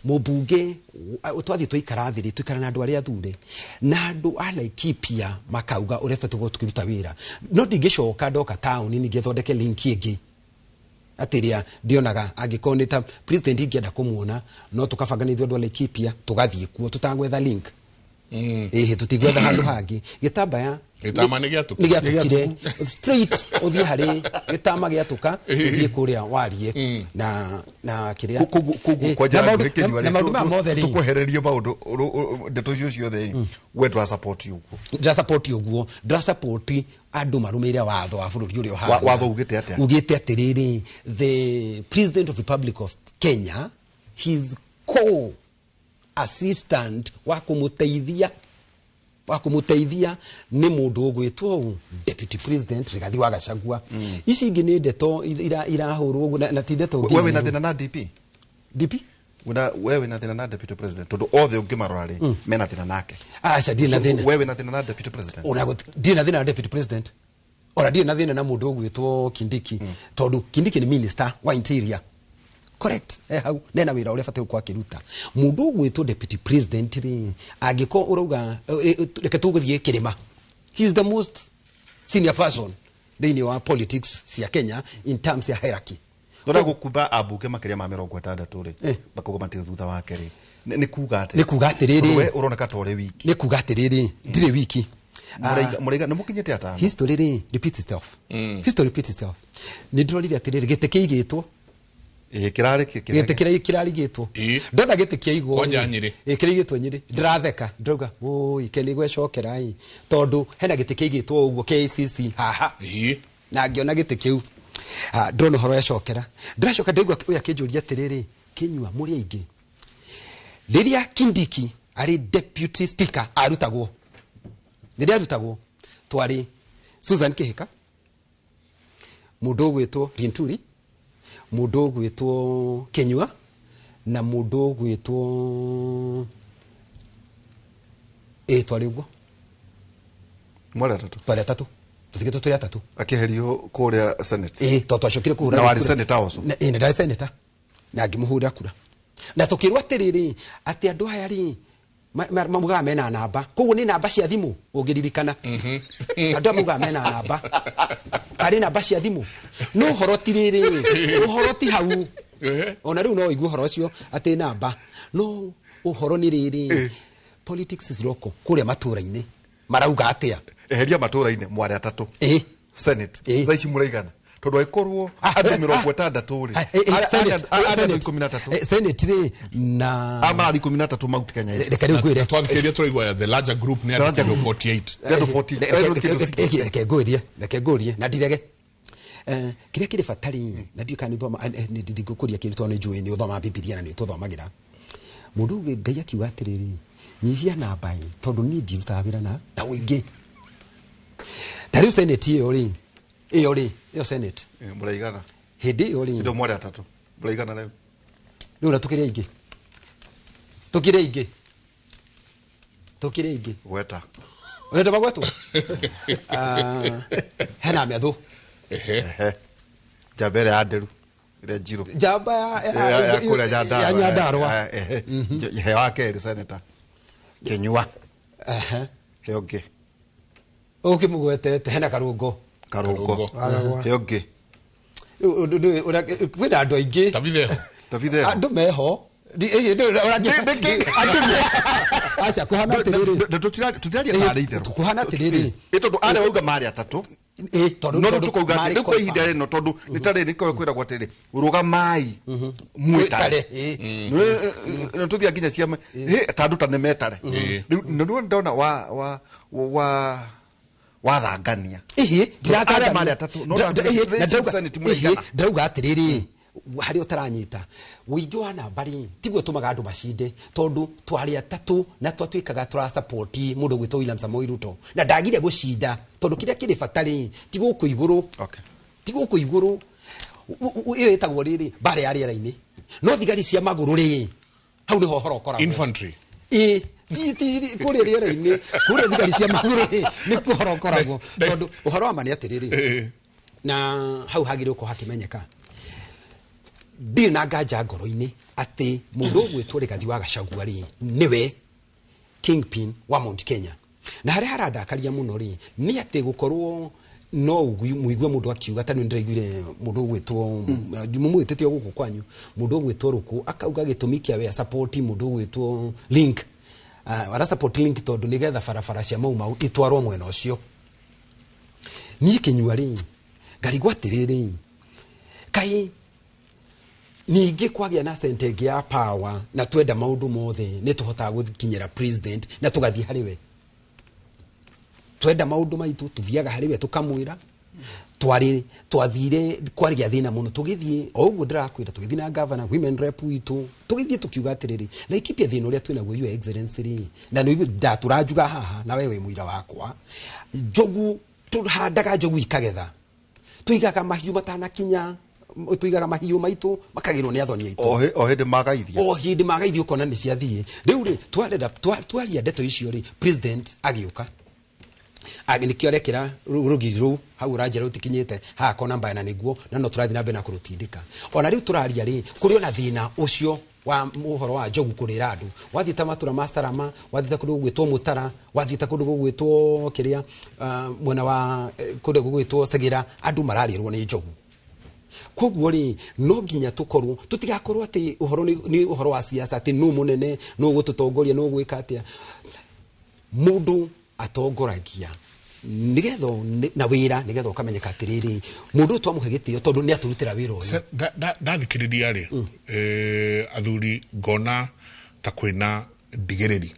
mũmbunge twathiĩ twaikara thĩ rĩ, tũikara na andũ arĩa athure na andũ a Laikipia makauga ũrĩa batiĩ gũkorwo tũkĩruta wĩra. No ndingĩcoka ndoka taũni ningĩ thondeke link ĩngĩ atĩ ĩrĩa ndionaga. Angĩkorwo nĩ ta president ingĩenda kũmuona, no tũkabanga nĩ ithuĩ andũ a Laikipia tũgathiĩ kuo tũtagwetha link. Ĩhĩ, tũtigwetha handũ hangĩ gĩtambaya. Gĩtama nĩ gĩatũku. Nĩ gĩatũkire straight, ũthiĩ harĩ gĩtama gĩatũka, ũthiĩ kũrĩa warie na kĩrĩa. Koguo kwa na njĩra maũndũ nguhĩ, Kĩnyua, na rĩ, maũndũ maya mothe rĩ, tũkwehererie maũndũ ndeto icio ciothe rĩ, we ndũra support ũguo? Ndĩra support ũguo, ndĩra support andũ marũmĩrĩre watho wa bũrũri ũrĩa ũhana. Watho ugĩte atĩa? Ugĩte atĩrĩrĩ, the President of Republic of Kenya, his co assistant wa kũmũteithia nĩ mũndũ ũgwĩtwo ũũ, Deputy President Rigathi wa Gachagua. Ici ingĩ nĩ ndeto irahũrwo ũguo, na ti ndeto We wĩna nginyanĩru. thĩna na DP? DP? We wĩna thĩna na deputy president, tondũ othe ũngĩmarora rĩ, mena thĩna nake. Aca, ndirĩ na So, thĩna. we wĩna thĩna na deputy president? Ona ndirĩ na thĩna na deputy president, ona ndirĩ na thĩna na mũndũ ũgwĩtwo Kindiki, tondũ Kindiki nĩ minister wa interior. Correct, hau nena wĩra ũrĩa batiĩ gũkorwo akĩruta. Mũndũ ũgwĩtwo deputy president rĩ, angĩkorwo ũrauga reke tũgũthiĩ kĩrĩma, he is the most senior person thĩinĩ wa politics cia Kenya in terms ya hierarchy. Ndora gũkumba ambunge makĩria ma 60 rĩ, makauga matirĩ thutha wake rĩ, nĩ kuga atĩ Nĩ kuga atĩrĩrĩ. Tondũ we ũroneka ta ũrĩ wiki. Nĩ kuga atĩrĩrĩ, ndirĩ wiki. Mũraiga nĩ mũkinyĩte atano. History rĩ repeats itself. History repeats itself. Nĩ ndĩrorire atĩrĩrĩ, gĩtĩ kĩigĩtwo. Ĩĩ, kĩrarĩ gĩtĩ kĩrĩa kĩrarigĩtwo. Ndona gĩtĩ kĩaigwo Kwanja Nyĩrĩ. Ĩĩ, kĩrĩa Nyĩrĩ. Ndĩratheka, ndĩrauga ũi ke nĩ gwecokera ĩ, tondũ hena gĩtĩ kĩigĩtwo ũguo KCC haha. Na ngĩona gĩtĩ kĩu. Ndĩrona ũhoro wecokera. Ndĩracoka ndaigua ũyũ akĩnjũria atĩrĩrĩ, Kĩnyua mũrĩ aingĩ. Rĩrĩa Kindiki arĩ deputy speaker arutagwo, rĩrĩa arutagwo twarĩ Susan Kihika, mũndũ ũgwĩtwo Linturi, mũndũ ũgwĩtwo Kĩnyua, na mũndũ ũgwĩtwo twarĩ ũguo. Mwarĩ atatũ. Twarĩ atatũ. Tũtigĩtwo tũrĩ atatũ. Akĩeherio kũrĩa Senate. Ĩĩ, tondũ twacokire kũhũra Na warĩ kura. senator also. Na, ĩĩ, na ndarĩ senator. Na ngĩmũhũrĩra kura. Na tũkĩrwo atĩrĩrĩ, atĩ andũ aya rĩ, maugaga mena namba. Koguo nĩ namba cia thimũ ũngĩririkana. Andũ aya maugaga mena namba. Arĩ namba cia thimũ. No ũhoro ti rĩrĩ, ũhoro ti hau. Ona rĩu no ũigue ũhoro ũcio atĩ namba. No ũhoro nĩ rĩrĩ, politics is local kũrĩa matũũra-inĩ. Marauga atĩa? Eheria matũũra-inĩ mwarĩ atatũ. Senate. Thaa ici mũraigana. Tondũ angĩkorwo andũ 60 rĩ, arĩa andũ 13. Senate rĩ, na A mararĩ 13 Mount Kenya East. Reke rĩu ngwĩre. Twathikiria tũraigua the larger group nĩ The larger andũ group. 48. Nĩ andũ 48. Reke ngũrie, reke ngũrie, na ndirege. Kĩrĩa kĩrĩ bata rĩ, na ndiũĩ kana nĩ ũthoma, nĩ ndingũkũria kĩndũ tondũ nĩ njũĩ nĩ ũthomaga Bibilia na nĩ ũtũthomagĩra. Mũndũ ũngĩ Ngai akiuga atĩrĩrĩ, nyihia namba ĩ, tondũ niĩ ndirutaga wĩra na ũingĩ. Ta rĩu Senate ĩyo rĩ, ĩyo rĩ, ĩyo Senate. Mũraigana. Hĩndĩ ĩyo rĩ. Indo mwarĩ atatũ. Mũraigana rĩu. Rĩu na tũkĩrĩ aingĩ. Tũkĩrĩ aingĩ. Tũkĩrĩ aingĩ. Gweta. Ũrenda magwetwo? Hena methu. Njamba ĩrĩa ya nderu. Ĩrĩa njirũ. Njamba Ya kũrĩa Nyandarua. ya Nyandarua. He wa kerĩ senator. Kĩnyua. He ũngĩ. Ũkĩmũgwetete hena Karũngo. Karũngo. Karũngo. He ũngĩ. Kwĩna andũ aingĩ. Tabitheho. Tabitheho. Andũ meho. Andũ aca kũhana atĩrĩrĩ. Tũtiraria tarĩ itherũ. Kũhana atĩrĩrĩ. Ĩ tondũ arĩa wauga marĩ atatũ. Tondũ No rĩu tondũ tũkauga atĩ marĩ rĩu kwa ihinda confirm. rĩno tondũ nĩ tarĩ nĩkĩo kwĩragwo atĩrĩrĩ, rũgamai mwĩtare. Mwĩtare, Nĩ tũthiaga nginya ciama, ta andũ ta nĩ metare. Rĩu nĩ ndona wathangania. Ndirathangania. Arĩa marĩ atatũ, no ndirathangania. Senate mũraigana. Ndĩrauga atĩrĩrĩ, harĩa ũtaranyita, ũingĩ wa namba rĩ, tiguo ũtũmaga andũ macinde, tondũ twarĩ atatũ na twatuĩkaga tũrasupport mũndũ ũgwĩtwo William Samoei Ruto, na ndagire gũcinda, tondũ kĩrĩa kĩrĩ bata rĩ, ti gũkũ igũrũ. Ti gũkũ igũrũ. Ĩyo ĩtagwo rĩrĩ, mbara ya rĩera-inĩ. No thigari cia magũrũ rĩ, hau nĩho ũhoro ũkoragwo. Infantry. Ĩĩ, ti kũrĩa rĩera-inĩ, kũrĩa thigari cia magũrũ rĩ, nĩkuo ũhoro ũkoragwo. Tondũ ũhoro wa ma nĩ atĩrĩrĩ, na hau hagĩrĩirwo gũkorwo hakĩmenyeka. Ndirĩ na nganja ngoro-inĩ atĩ mũndũ ũgwĩtwo Rigathi wa Gachagua rĩ, nĩwe kingpin wa Mount Kenya. Na harĩa harandakaria mũno rĩ, nĩ atĩ gũkorwo no mũigue mũndũ akiuga, ta nĩ ndĩraiguire mũndũ ũgwĩtwo, mũmwĩtĩte o gũkũ kwanyu, mũndũ ũgwĩtwo Rũkũ, akauga gĩtũmi kĩa we support mũndũ ũgwĩtwo Link. Ara support Link tondũ nĩgetha barabara cia Mau Mau itwarwo mwena ũcio. Niĩ Kĩnyua rĩ, ngarigwo atĩrĩrĩ, kaĩ ningĩ kwagĩa na center ĩngĩ ya power na twenda maũndũ mothe nĩ tũhotaga gũkinyĩra president na tũgathiĩ harĩ we. Twenda maũndũ maitũ tũthiaga harĩ we tũkamwĩra. Twarĩ twathire kwarĩa thĩna mũno tũgĩthiĩ o ũguo ndĩrakwĩra, tũgĩthiĩ na governor women rep witũ, tũgĩthiĩ tũkiuga atĩrĩrĩ, Laikipia thĩna ũrĩa twĩnaguo Your Excellency rĩ, na nĩ ndatũranjuga haha na we wĩ mũira wakwa, njogu tũhandaga njogu ikagetha, tũigaga mahiũ matanakinya, tũigaga mahiũ maitũ makagĩrwo nĩ athoni aitũ. O hĩndĩ magaithia. O hĩndĩ magaithia ũkona nĩ ciathiĩ. Rĩu rĩ, twaria ndeto icio rĩ, president agĩũka. Nĩkĩo arekĩra rũgiri rũu hau ũranjĩra rũtikinyĩte haha kona mbaya, na nĩguo na no tũrathiĩ na mbere na kũrũtindĩka. Ona rĩu tũraria rĩ, kũrĩ ona thĩna ũcio wa ũhoro wa njogu kũrĩra andũ. Wathiĩ ta matũra ma Salama, wathiĩ ta kũndũ gũgwĩtwo Mũtara, wathiĩ ta kũndũ gũgwĩtwo kĩrĩa, mwena wa kũndũ gũgwĩtwo Segera, andũ mararĩrwo nĩ njogu. Koguo rĩ, no nginya tũkorwo tũtigakorwo atĩ ũhoro nĩ ũhoro wa siasa, atĩ nũ mũnene, nũ ũgũtũtongoria, nũ ũgwĩka atĩa. Mũndũ atongoragia nigetha na wĩra, nigetha ũkamenyeka atĩrĩrĩ, mũndũ ũyũ twamũhe gĩtĩo tondũ nĩ atũrutĩra wĩra ũyũ. Ndathikĩrĩria rĩ, athuri, ngona ta kwĩna ndigĩrĩri,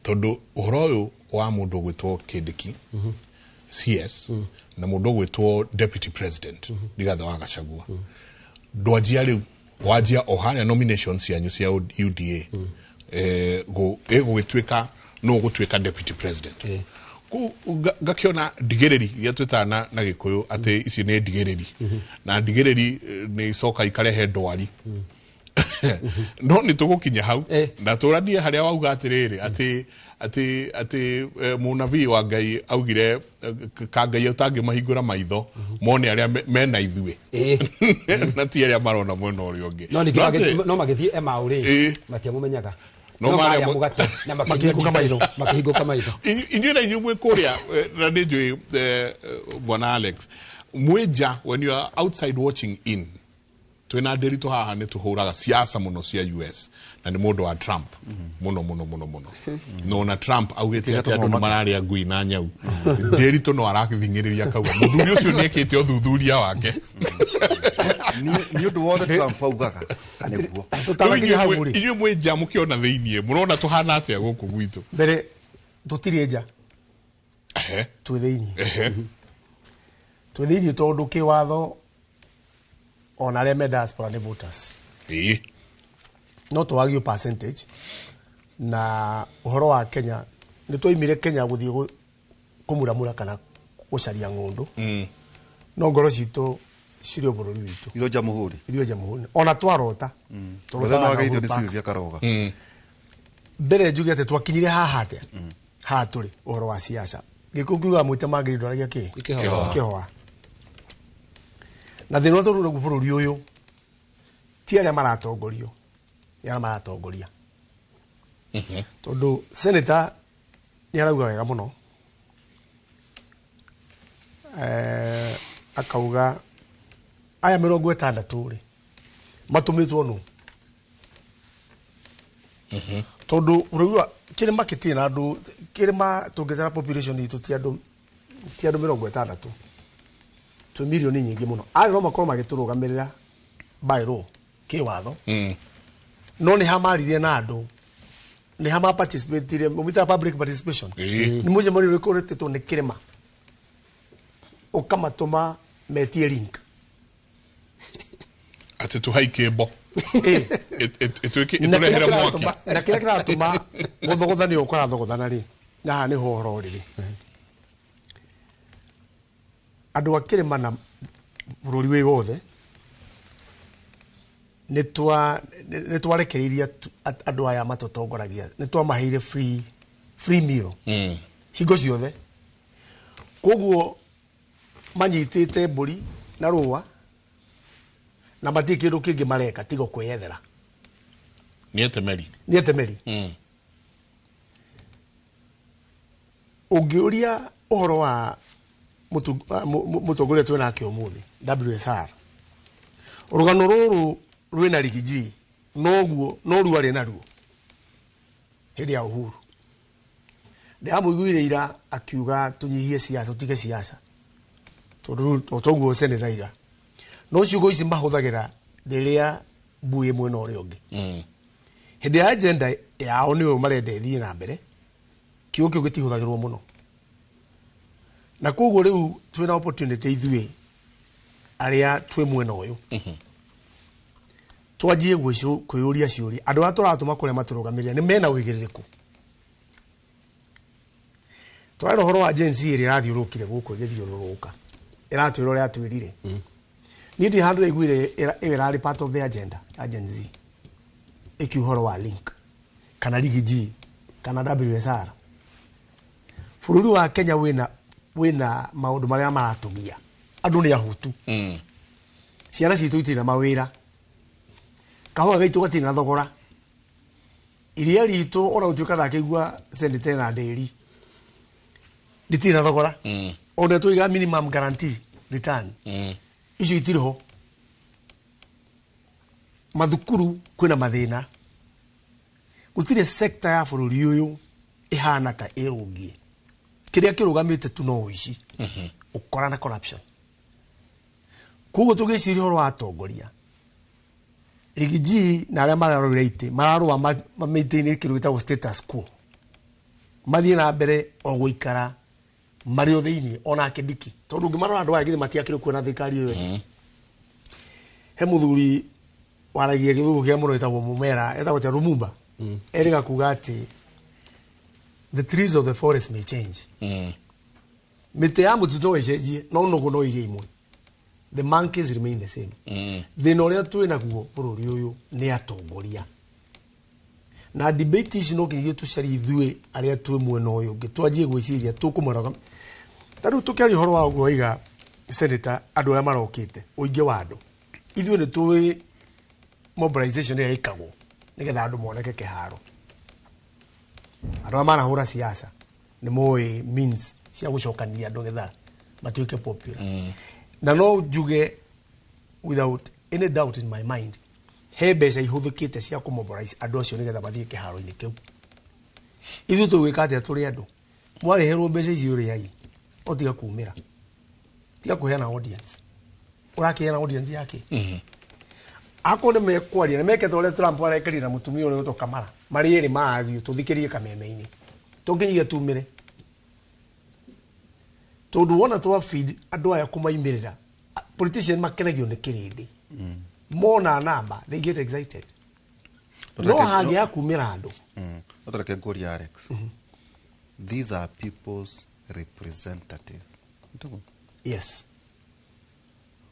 tondũ ũhoro ũyũ wa mũndũ ũgwĩtwo Kindiki CS na mũndũ ũgwĩtwo Deputy President Rigathĩ wa Gachagua ndwanjia rĩu, wanjia o harĩa nomination cianyu cia UDA, ĩgũgĩtuĩka nũ ũgũtuĩka Deputy President. Ngakĩona ndigĩrĩri iria twĩtaga na Gĩkũyũ atĩ ici nĩ ndigĩrĩri, na ndigĩrĩri nĩ icoka ikarehe ndwari. No nĩ tũgũkinya hau na tũranie harĩa wauga atĩrĩrĩ, atĩ mũnabii wa Ngai augire, ka Ngai ũtangĩmahingũra maitho mone arĩa mena ithuĩ na ti arĩa marona mwena ũrĩa ũngĩ. No ningĩ no magĩthiĩ Emau rĩ, matiamũmenyaga. No no marĩa marĩa mũgate na makĩhingũka maitho. Makĩhingũka maitho. Inyuĩ na inyuĩ mwĩ kũrĩa, na nĩ njũĩ, bwana Alex, mwĩ nja, when you are outside watching in, twĩna Ndĩritũ haha nĩ tũhũraga siasa mũno cia US, na nĩ mũndũ wa Trump mũno mũno mũno mũno, no na Trump augĩte Tiga atĩ andũ nĩ tũmomake. mararĩa ngui na nyau. Ndĩritũ no arathing'ĩrĩria akauga mũthuri ũcio nĩ ekĩte ũthuthuria wake. Nĩ ũndũ wothe Trump augaga nĩguo. Tũtanakinya hau Rĩu rĩ, inyuĩ mwĩ nja mũkĩona thĩiniĩ, mũrona tũhana atĩa gũkũ gwitũ? Mbere tũtirĩ nja, twĩ thĩiniĩ. Twĩ thĩiniĩ tondũ kĩwatho ona arĩa me diaspora nĩ voters. No twagio percentage na ũhoro wa Kenya, nĩ twaimire Kenya gũthiĩ kũmuramura kana gũcaria ng'ũndũ, no ngoro citũ cirĩ o bũrũri witũ. Iro jamhuri. Irio jamhuri, ona twarota Mũthenya tũrotaga na wageithio Uhuru nĩ Park. Sylvia Karoga. Mbere njuge atĩ twakinyire haha atĩa, haha tũrĩ ũhoro wa siasa, gĩkũyũ kiugaga mwĩte mangĩrĩ ndwaragia kĩ. Kĩhoa. Kĩhoa. Na thĩna ũrĩa tũrĩ naguo bũrũri ũyũ ti arĩa maratongorio, nĩ arĩa maratongoria, tondũ senator nĩ arauga wega mũno, akauga aya 60 rĩ matũmĩtwo nũ, tondũ bũrũri wa kĩrĩma kĩtirĩ na andũ. Kĩrĩma tũngĩtara population itũ ti andũ 60, twĩ mirioni nyingĩ mũno. Arĩa no makorwo magĩtũrũgamĩrĩra by law, kĩwatho, no nĩ hamaririe na andũ, nĩ hama participatire, mũmĩtaga public participation. Nĩ mũcemanio ũrĩkũ ũrĩtĩtwo nĩ kĩrĩma ũkamatũma metie link? Atĩ tũhai kĩmbo Na kĩrĩa ĩtũrehere mwaki. Na kĩrĩa kĩratũma gũthogothanio ũũ kũrathogothana rĩ, na haha nĩho ũhoro ũrĩ rĩ, andũ a kĩrĩma na bũrũri wĩ wothe nĩ twarekereirie andũ aya matũtongoragia, nĩ twamaheire free meal hingo ciothe, koguo manyitĩte mbũri na rũa na matirĩ kĩndũ kĩngĩ mareka tiga kwĩyethera. Nĩ etemeri. Nĩ etemeri. Ũngĩũria ũhoro wa mũtongoria twĩ nake ũmũthĩ WSR, rũgano rũrũ rwĩna Riggy G noguo no ruo arĩ naruo hĩndĩ ya Uhuru. Ndĩramũiguire ira akiuga tũnyihie siasa, tũtige siasa, tondũ rĩu o toguo senator aiga, no ciugo ici mahũthagĩra rĩrĩa mbui mwena ũrĩa ũngĩ, hĩndĩ ya agenda yao nĩyo marenda ĩthiĩ na mbere, kiugo kĩu gĩtihũthagĩrwo mũno. Na koguo rĩu twĩna opportunity ithuĩ arĩa twĩ mwena ũyũ twanjie kwĩyũria ciũria, andũ arĩa tũratũma kũrĩa matũrũgamĩrĩra nĩ mena ũigĩrĩrĩku? Twarera ũhoro wa Gen Z ĩrĩa ĩrathiũrũrũkire gũkũ ĩgĩthiũrũrũka ĩratwĩra ũrĩa atwĩrire, niĩ ndirĩ handũ ndaiguire ĩyo ĩrarĩ part of the agenda ya Gen Z ĩkiuga ũhoro wa link kana Riggy G kana WSR. Bũrũri wa Kenya wĩna maũndũ marĩa maratũgia. Andũ nĩ ahutu. Ciana citũ itirĩ na mawĩra. Kahũa gaitũ gatirĩ na thogora. Iria ritũ ona gũtuĩka ndakĩigua senator na ndĩri rĩtirĩ na thogora. Ona tũiga minimum guarantee return. Icio itirĩ ho. Mathukuru kwĩna mathĩna. Gũtirĩ sector ya bũrũri ũyũ ĩhana ta ĩrũngiĩ. Kĩrĩa kĩrũgamĩte tu no ũici. Ũkora na corruption. Koguo tũgĩciria ũhoro wa atongoria, Rigiji na arĩa mararũĩra itĩ mararũa ma maintain kĩndũ gĩtagwo status quo. Mathiĩ na mbere o gũikara marĩ o thĩinĩ onake Ndiki. Tondũ ũngĩmarora andũ aya githĩ matiakĩrĩ kuo na thirikari ĩyo ĩngĩ. He mũthuri waragia gĩthũngũ kĩa mũno ĩtagwo Mumera, etagwo ta Lumumba. Erĩga kuga atĩ the trees of the forest may change. Mĩtĩ ya mũtitũ no ĩcenjie, no nũgũ no iria imwe. The monkeys remain the same. Thĩna ũrĩa twĩ naguo bũrũri ũyũ nĩ atongoria. Na debate ici no nginyagia tũcarie ithuĩ arĩa twĩ mwena ũyũ ũngĩ twanjie gwĩciria tũkũmarũgam. Ta rĩu tũkĩaria ũhoro wa ũguo waiga senator andũ arĩa marokĩte ũingĩ wa andũ. Ithuĩ nĩ tũĩ mobilization ĩrĩa ĩkagwo nĩgetha andũ moneke kĩharo. Andũ arĩa marahũra siasa nĩ moĩ means cia gũcokania andũ nĩgetha matuĩke popular. Na no njuge without any doubt in my mind he mbeca ihũthĩkĩte cia kũmobilize andũ acio nĩgetha mathiĩ kĩharo-inĩ kĩu. Ithuĩ tũgwĩka atĩa tũrĩ andũ? Mwarĩhĩrwo mbeca icio rĩai, o tiga kumĩra. Tiga kũheana audience. Ũrakĩheana audience yake? Akorwo nĩ mekwaria, nĩ mekete ũrĩa Trump arekerire na mũtumia ũrĩa ũgwĩtwo Kamala. Marĩ erĩ maathiĩ tũthikĩrie kameme-inĩ. To nginyagia tumĩre. Tondũ wona twa feed andũ aya kũmaimĩrĩra, politician makenagio nĩ kĩrĩndĩ. Mona namba, they get excited. No hangĩaga kumĩra andũ. No tareke ngũrie Alex. These are people's representative. Nĩtũguo? Yes.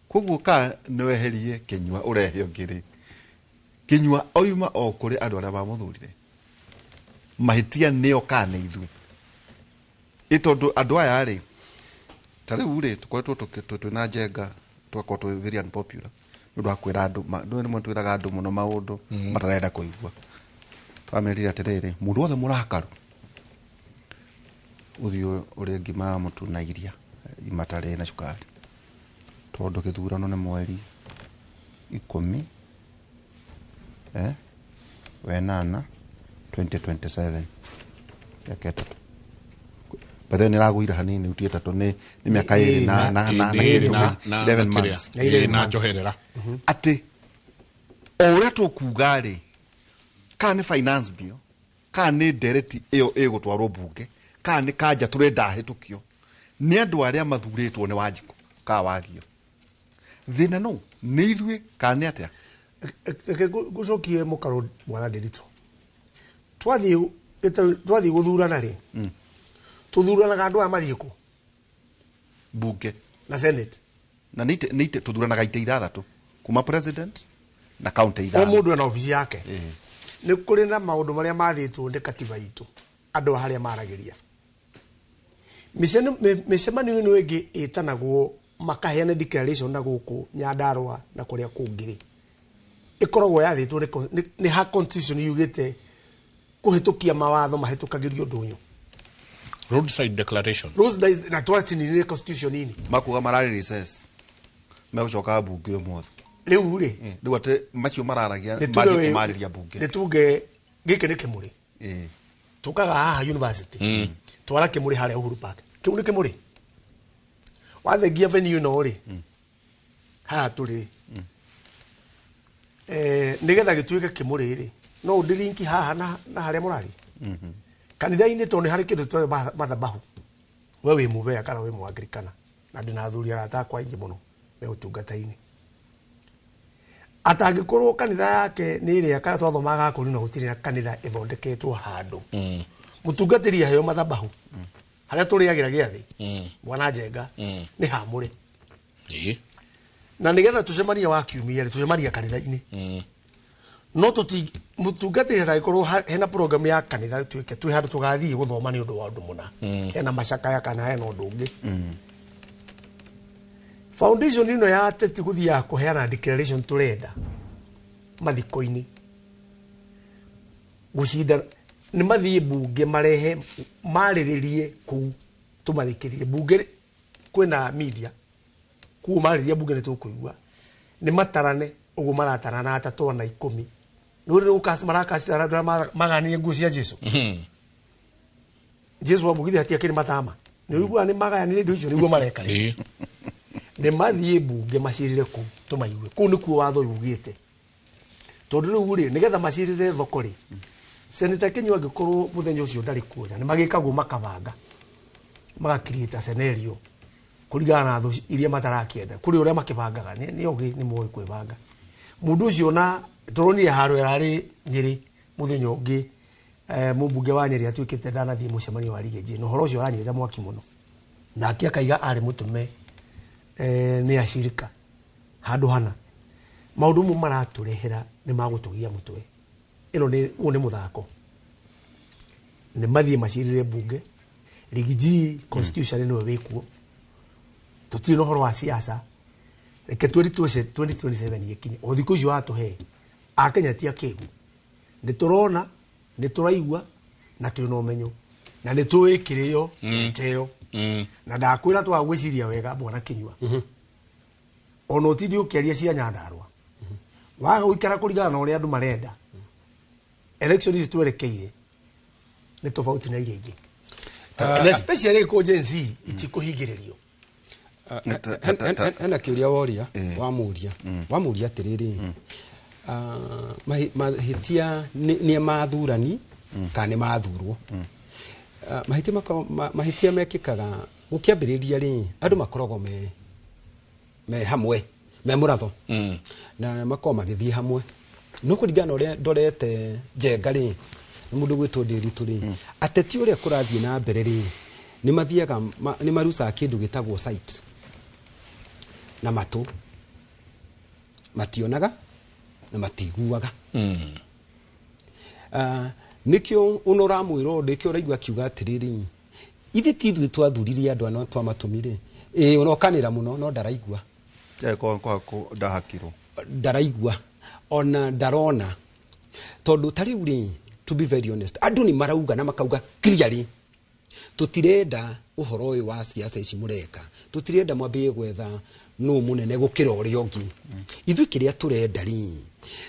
Koguo ka nĩ weherie Kĩnyua ũrehe ũngĩ rĩ, Kĩnyua oima o kũrĩ andũ arĩa mamũthurire. Mahĩtia nĩo ka nĩ ithuĩ. Ĩ tondũ andũ aya rĩ, ta rĩu rĩ, tũkoretwo twĩna Njenga, tũgakorwo twĩ very unpopular. Nĩ ũndũ wa kwĩra andũ, ndũĩ rĩmwe twĩraga andũ mũno maũndũ matarenda kũigua. Twamerire atĩrĩrĩ, mũndũ wothe mũrakaru, ũthiĩ ũrĩe ngima ya mũtu na iria imatarĩ na cukari. Tondũ gĩthurano nĩ mweri 10 wenana 2027. Mĩaka 3. By the way, nĩragũire hanini ti 3 nĩ mĩaka 2 na 2 na 11 months. Na njoherera. Atĩ o ũrĩa tũkuga rĩ, kana nĩ finance bill, kana nĩ ndereti ĩyo ĩgũtwarwo bunge, kana nĩ kanja tũrenda ahĩtũkio, nĩ andũ arĩa mathurĩtwo nĩ Wanjikũ ka Wagio. Thĩna no nĩ ithuĩ kana nĩ atĩa? Reke ngũcokie mũkaro bwana Ndiritu. Twathiĩ gũthurana rĩ, tũthuranaga andũ aya mathiĩ kũ? Bunge. Na Senate. Na nĩ ite tũthuranaga itĩ 6 kuma president na county 5. O mũndũ ena obici yake. Nĩ kũrĩ na maũndũ marĩa mathĩtwo nĩ katiba itũ andũ a harĩa maragĩria. Mĩcemanio ĩno ĩngĩ ĩtanagwo makaheana declaration na gũkũ Nyandarũa na kũrĩa kũngĩ rĩ, ĩkoragwo yathĩtwo nĩ ha constitution yugĩte kũhĩtũkia mawatho mahĩtũkagĩrio ndũnyũ. Roadside declaration. Roadside na twatinire constitution-inĩ. Makuga mararĩ recess. Megũcoka bunge ũmũthĩ. Rĩu rĩ, Rĩu atĩ macio mararagia nĩ mathiĩ tuge kũmarĩria bunge. Nĩ tuge gĩkĩ nĩ kĩmũrĩ. Tũkaga haha university. Twara kĩmũrĩ harĩa Uhuru Park. Kĩu nĩ kĩmũrĩ. Wathengia venue ĩno rĩ, haha tũrĩ rĩ. Nĩgetha gĩtuĩke kĩmũrĩ rĩ, no ũndĩrinki haha na harĩa mũrathiĩ. Kanitha-inĩ tondũ nĩ harĩ kĩndũ tũĩ mathabahu. We wĩ mũbea kana wĩ mũanglikana, na ndĩna athuri arata akwa aingĩ mũno me ũtungata-inĩ. Atangĩkorwo kanitha yake nĩ ĩrĩa kana twathomaga gakũri na gũtirĩ na kanitha ĩthondeketwo handũ. Mũtungatĩri aheo mathabahu. Harĩa tũrĩagĩra gĩathĩ, Bwana Njenga, nĩ hamũre. Na nĩgetha tũcemanie wa kiumia rĩ, tũcemania kanitha-inĩ. No tuti mutungatĩri atangĩkorwo hena program ya kanitha tuĩke twĩ handũ tũgathiĩ gũthoma nĩ ũndũ wa ũndũ mũna, hena macakaya kana hena ũndũ ũngĩ. Foundation ĩno ya ateti gũthiaga kũheana declaration tũrenda mathiko-inĩ gũcinda nĩ mathiĩ bunge marehe marĩrĩrie kũu tũmathikĩrĩrie bunge kwĩna media kũu marĩrĩria bunge nĩ tũkũigua nĩ matarane ũguo maratarana atatũ ana 10 nĩ ũrĩ marakacitara andũ arĩa maganire nguo cia Jesu. Jesu wamũgithia hatiakĩrĩ matama nĩ ũiguaga nĩ magayanire indo icio nĩguo mareka rĩ. Nĩ mathiĩ bunge macirĩre kũu tũmaigue kũu nĩkuo watho ugĩte tondũ rĩu rĩ nĩgetha macirĩre thoko rĩ Senator Kinyua angĩkorwo mũthenya ũcio ndarĩ kuo nĩ magĩkagwo makabanga magakiriĩta scenario kũringana na thũ iria matarakĩenda kũrĩ ũrĩa makĩbangaga nĩ ogĩ nĩ moĩ kwĩbanga mũndũ ũcio na tũronire haro ĩrarĩ Nyĩrĩ mũthenya ũngĩ mũmbunge wa Nyĩrĩ atuĩkĩte ndanathiĩ mũcemanio wa Riggy G na ũhoro ũcio ũranyita mwaki mũno nake akaiga arĩ mũtũme nĩ acirika handũ hana maũndũ mo maratũrehera nĩ magũtũgia mũtwe ĩno nĩ ũyũ nĩ mũthako nĩ mathiĩ macirĩre bunge Riggy G constitution nĩwe wĩkuo tũtirĩ na ũhoro wa siasa reke 2027 gĩkinye o thikũ icio watũhe akenya ti akĩgu nĩ tũrona nĩ tũraigua na twĩna ũmenyo na nĩ tũĩ kĩrĩo gĩteo na ndakwĩra twaga gwĩciria wega bwana Kinyua ona ũtindi ũkĩaria cia Nyandarũa waga gũikara kũringana na ũrĩa andũ marenda election ici twerekeire nĩ tofauti na iria ingĩ na especially kũ Gen Z itikũhingĩrĩrio. Hena kĩũria woria wamuria atĩrĩrĩ mahĩtia nĩ mathurani kana nĩ mathurwo mahĩtia mekĩkaga gũkĩambĩrĩria rĩ andũ makoragwo me hamwe me mũratho na makoragwo magĩthiĩ hamwe no kũringana na ũrĩa ndorete Njenga rĩ nĩ mũndũ gwĩtwo Ndĩritũ rĩ ateti ũrĩa kũrathiĩ na mbere rĩ nĩ mathiaga nĩ marucaga kĩndũ gĩtagwo site na matũ mationaga na matiguaga. Nĩkĩo ũno ũramwĩra nĩkĩo ũraigua akiuga atĩrĩrĩ ithuĩ ti ithuĩ twathuririe andũ ano twamatũmire ĩĩ ũnokanĩra mũno no ndaraigua ndahakirwo ndaraigua ona ndarona tondũ ta rĩu rĩ to be very honest andũ nĩ marauga na makauga clearly tũtirenda ũhoro ũyũ wa siasa ici mũreka tũtirenda mwambie gwetha nũ mũnene gũkĩra ũrĩa ũngĩ ithuĩ kĩrĩa tũrenda rĩ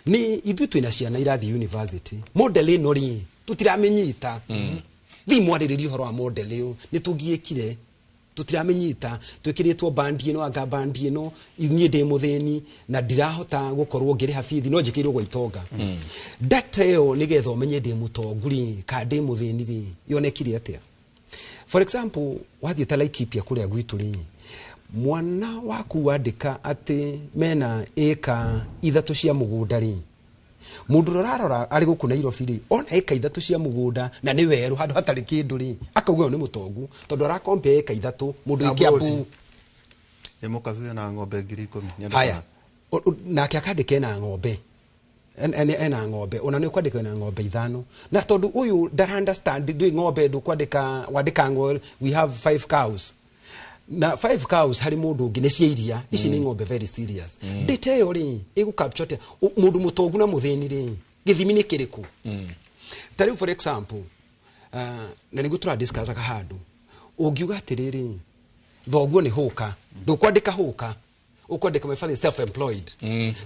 nĩ ithuĩ twĩna ciana irathiĩ university model ĩno rĩ tũtiramĩnyita thiĩ mwarĩrĩrie ũhoro wa model ĩyo nĩ tũngiĩkire tũtiramĩnyita twĩkĩrĩtwo bandi ĩno anga bandi ĩno niĩ ndĩ mũthĩni na ndirahota gũkorwo ngĩrĩha bithi no njĩkĩirwo gwa itonga data ĩyo nĩgetha ũmenye ndĩ mũtongu rĩ kana ndĩ mũthĩni rĩ yonekire atĩa. For example wathiĩ ta Laikipia kũrĩa gwitũ rĩ mwana waku wandĩka atĩ mena ĩka 3 cia mũgũnda rĩ mũndũ ũrĩa ũrarora arĩ gũkũ Nairobi rĩ ona ĩka 3 cia mũgũnda na nĩ werũ handũ hatarĩ kĩndũ rĩ akauga ũyũ nĩ mũtongu tondũ arakompea ĩka 3 mũndũ wĩ Kiambu mũkabi na ng'ombe 10,000 haya nake akandĩka ena ng'ombe ena ng'ombe ona nĩ ũkwandĩka ena ng'ombe 5 na tondũ ũyũ ndara understand ndũĩ ng'ombe ndũkwandĩka wandĩka ng'ombe we have 5 cows na 5 cows harĩ mũndũ ũngĩ nĩ cia iria ici nĩ ng'ombe very serious data ĩyo rĩ ĩgũ capture atĩa mũndũ mũtongu na mũthĩni rĩ gĩthimi nĩ kĩrĩkũ ta rĩu for example na nĩguo tũra discussaga handũ ũngiuga atĩrĩrĩ thoguo nĩ hũka ndũkwandĩka hũka ũkwandĩka my father is self employed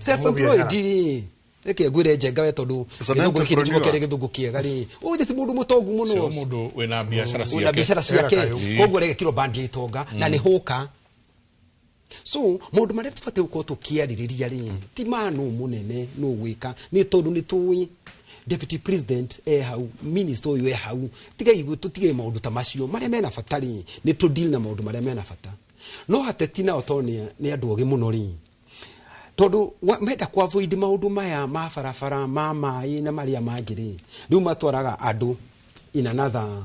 self employed rĩ reke ngwĩre Njenga we tondũ gĩthũngũ gĩkĩ nĩ kĩrĩ gĩthũngũ kĩega rĩ ũyũ ti mũndũ mũtongu mũno mũndũ wĩna biacara ciake wĩna biacara ciake koguo aregekĩrwo bandi ya itonga na nĩ hũka so maũndũ marĩa tũbatiĩ gũkorwo tũkĩarĩrĩria rĩ ti ma nũ mũnene nũ gwĩka nĩ tondũ nĩ tũĩ deputy president e hau minister ũyũ e hau tigai tũtige maũndũ ta macio marĩa mena bata rĩ nĩ tũ deal na maũndũ marĩa mena bata no ateti nao tondũ nĩ andũ ogĩ mũno rĩ tondũ menda ku avoid maũndũ maya ma barabara ma maĩ na marĩa mangĩ rĩ rĩu matwaraga andũ in another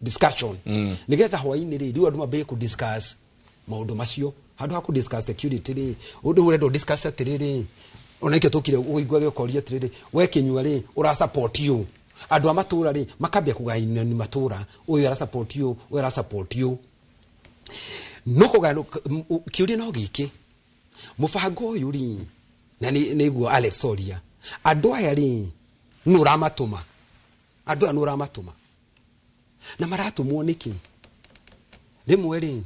discussion nĩgetha hwainĩ rĩ rĩu andũ mambĩrĩrie ku discuss maũndũ macio handũ ha ku discuss security rĩ ũndũ ũrenda ũ discuss atĩrĩrĩ Ona ikio tukire uigua giokoria atiriri, we Kinyua ri ura support you. Andu a matura ri makambia kugaina ni matura, uyu ara support you, uyu ara support you. No kugano kiuria no giki. Mubango uyu ri na ni niguo Alex Oria. Andu aya ri nu uramatuma. Andu aya nu uramatuma. Na maratumwo niki? Rimwe ri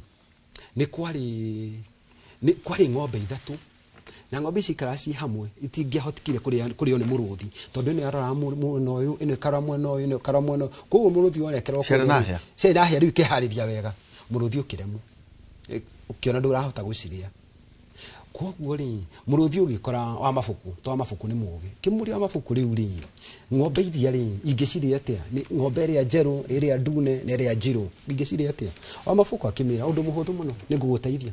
ni kwari ng'ombe ithatu. Na ng'ombe ici ikaraga ci hamwe itingĩahotikire kũrĩo nĩ mũrũthi tondũ ĩno yarora mwena ũyũ, ĩno ĩkarora mwena ũyũ, ĩno ĩkarora mwena ũyũ. Koguo mũrũthi wonekerwo Ciarĩ na hĩa? Ciarĩ na hĩa rĩu ikĩharĩria wega. Mũrũthi ũkĩremwo. Ũkĩona ndũrahota gũcirĩa. Koguo rĩ mũrũthi ũgĩkora wa mabuku, to wa mabuku nĩ mũũgĩ. Kĩmũria wa mabuku rĩu rĩ ng'ombe iria rĩ ingĩcirĩa atĩa? Nĩ ng'ombe ĩrĩa njerũ, ĩrĩa ndune na ĩrĩa njirũ ingĩcirĩa atĩa? Wa mabuku akĩmĩra ũndũ mũhũthũ mũno, nĩ ngũgũteithia.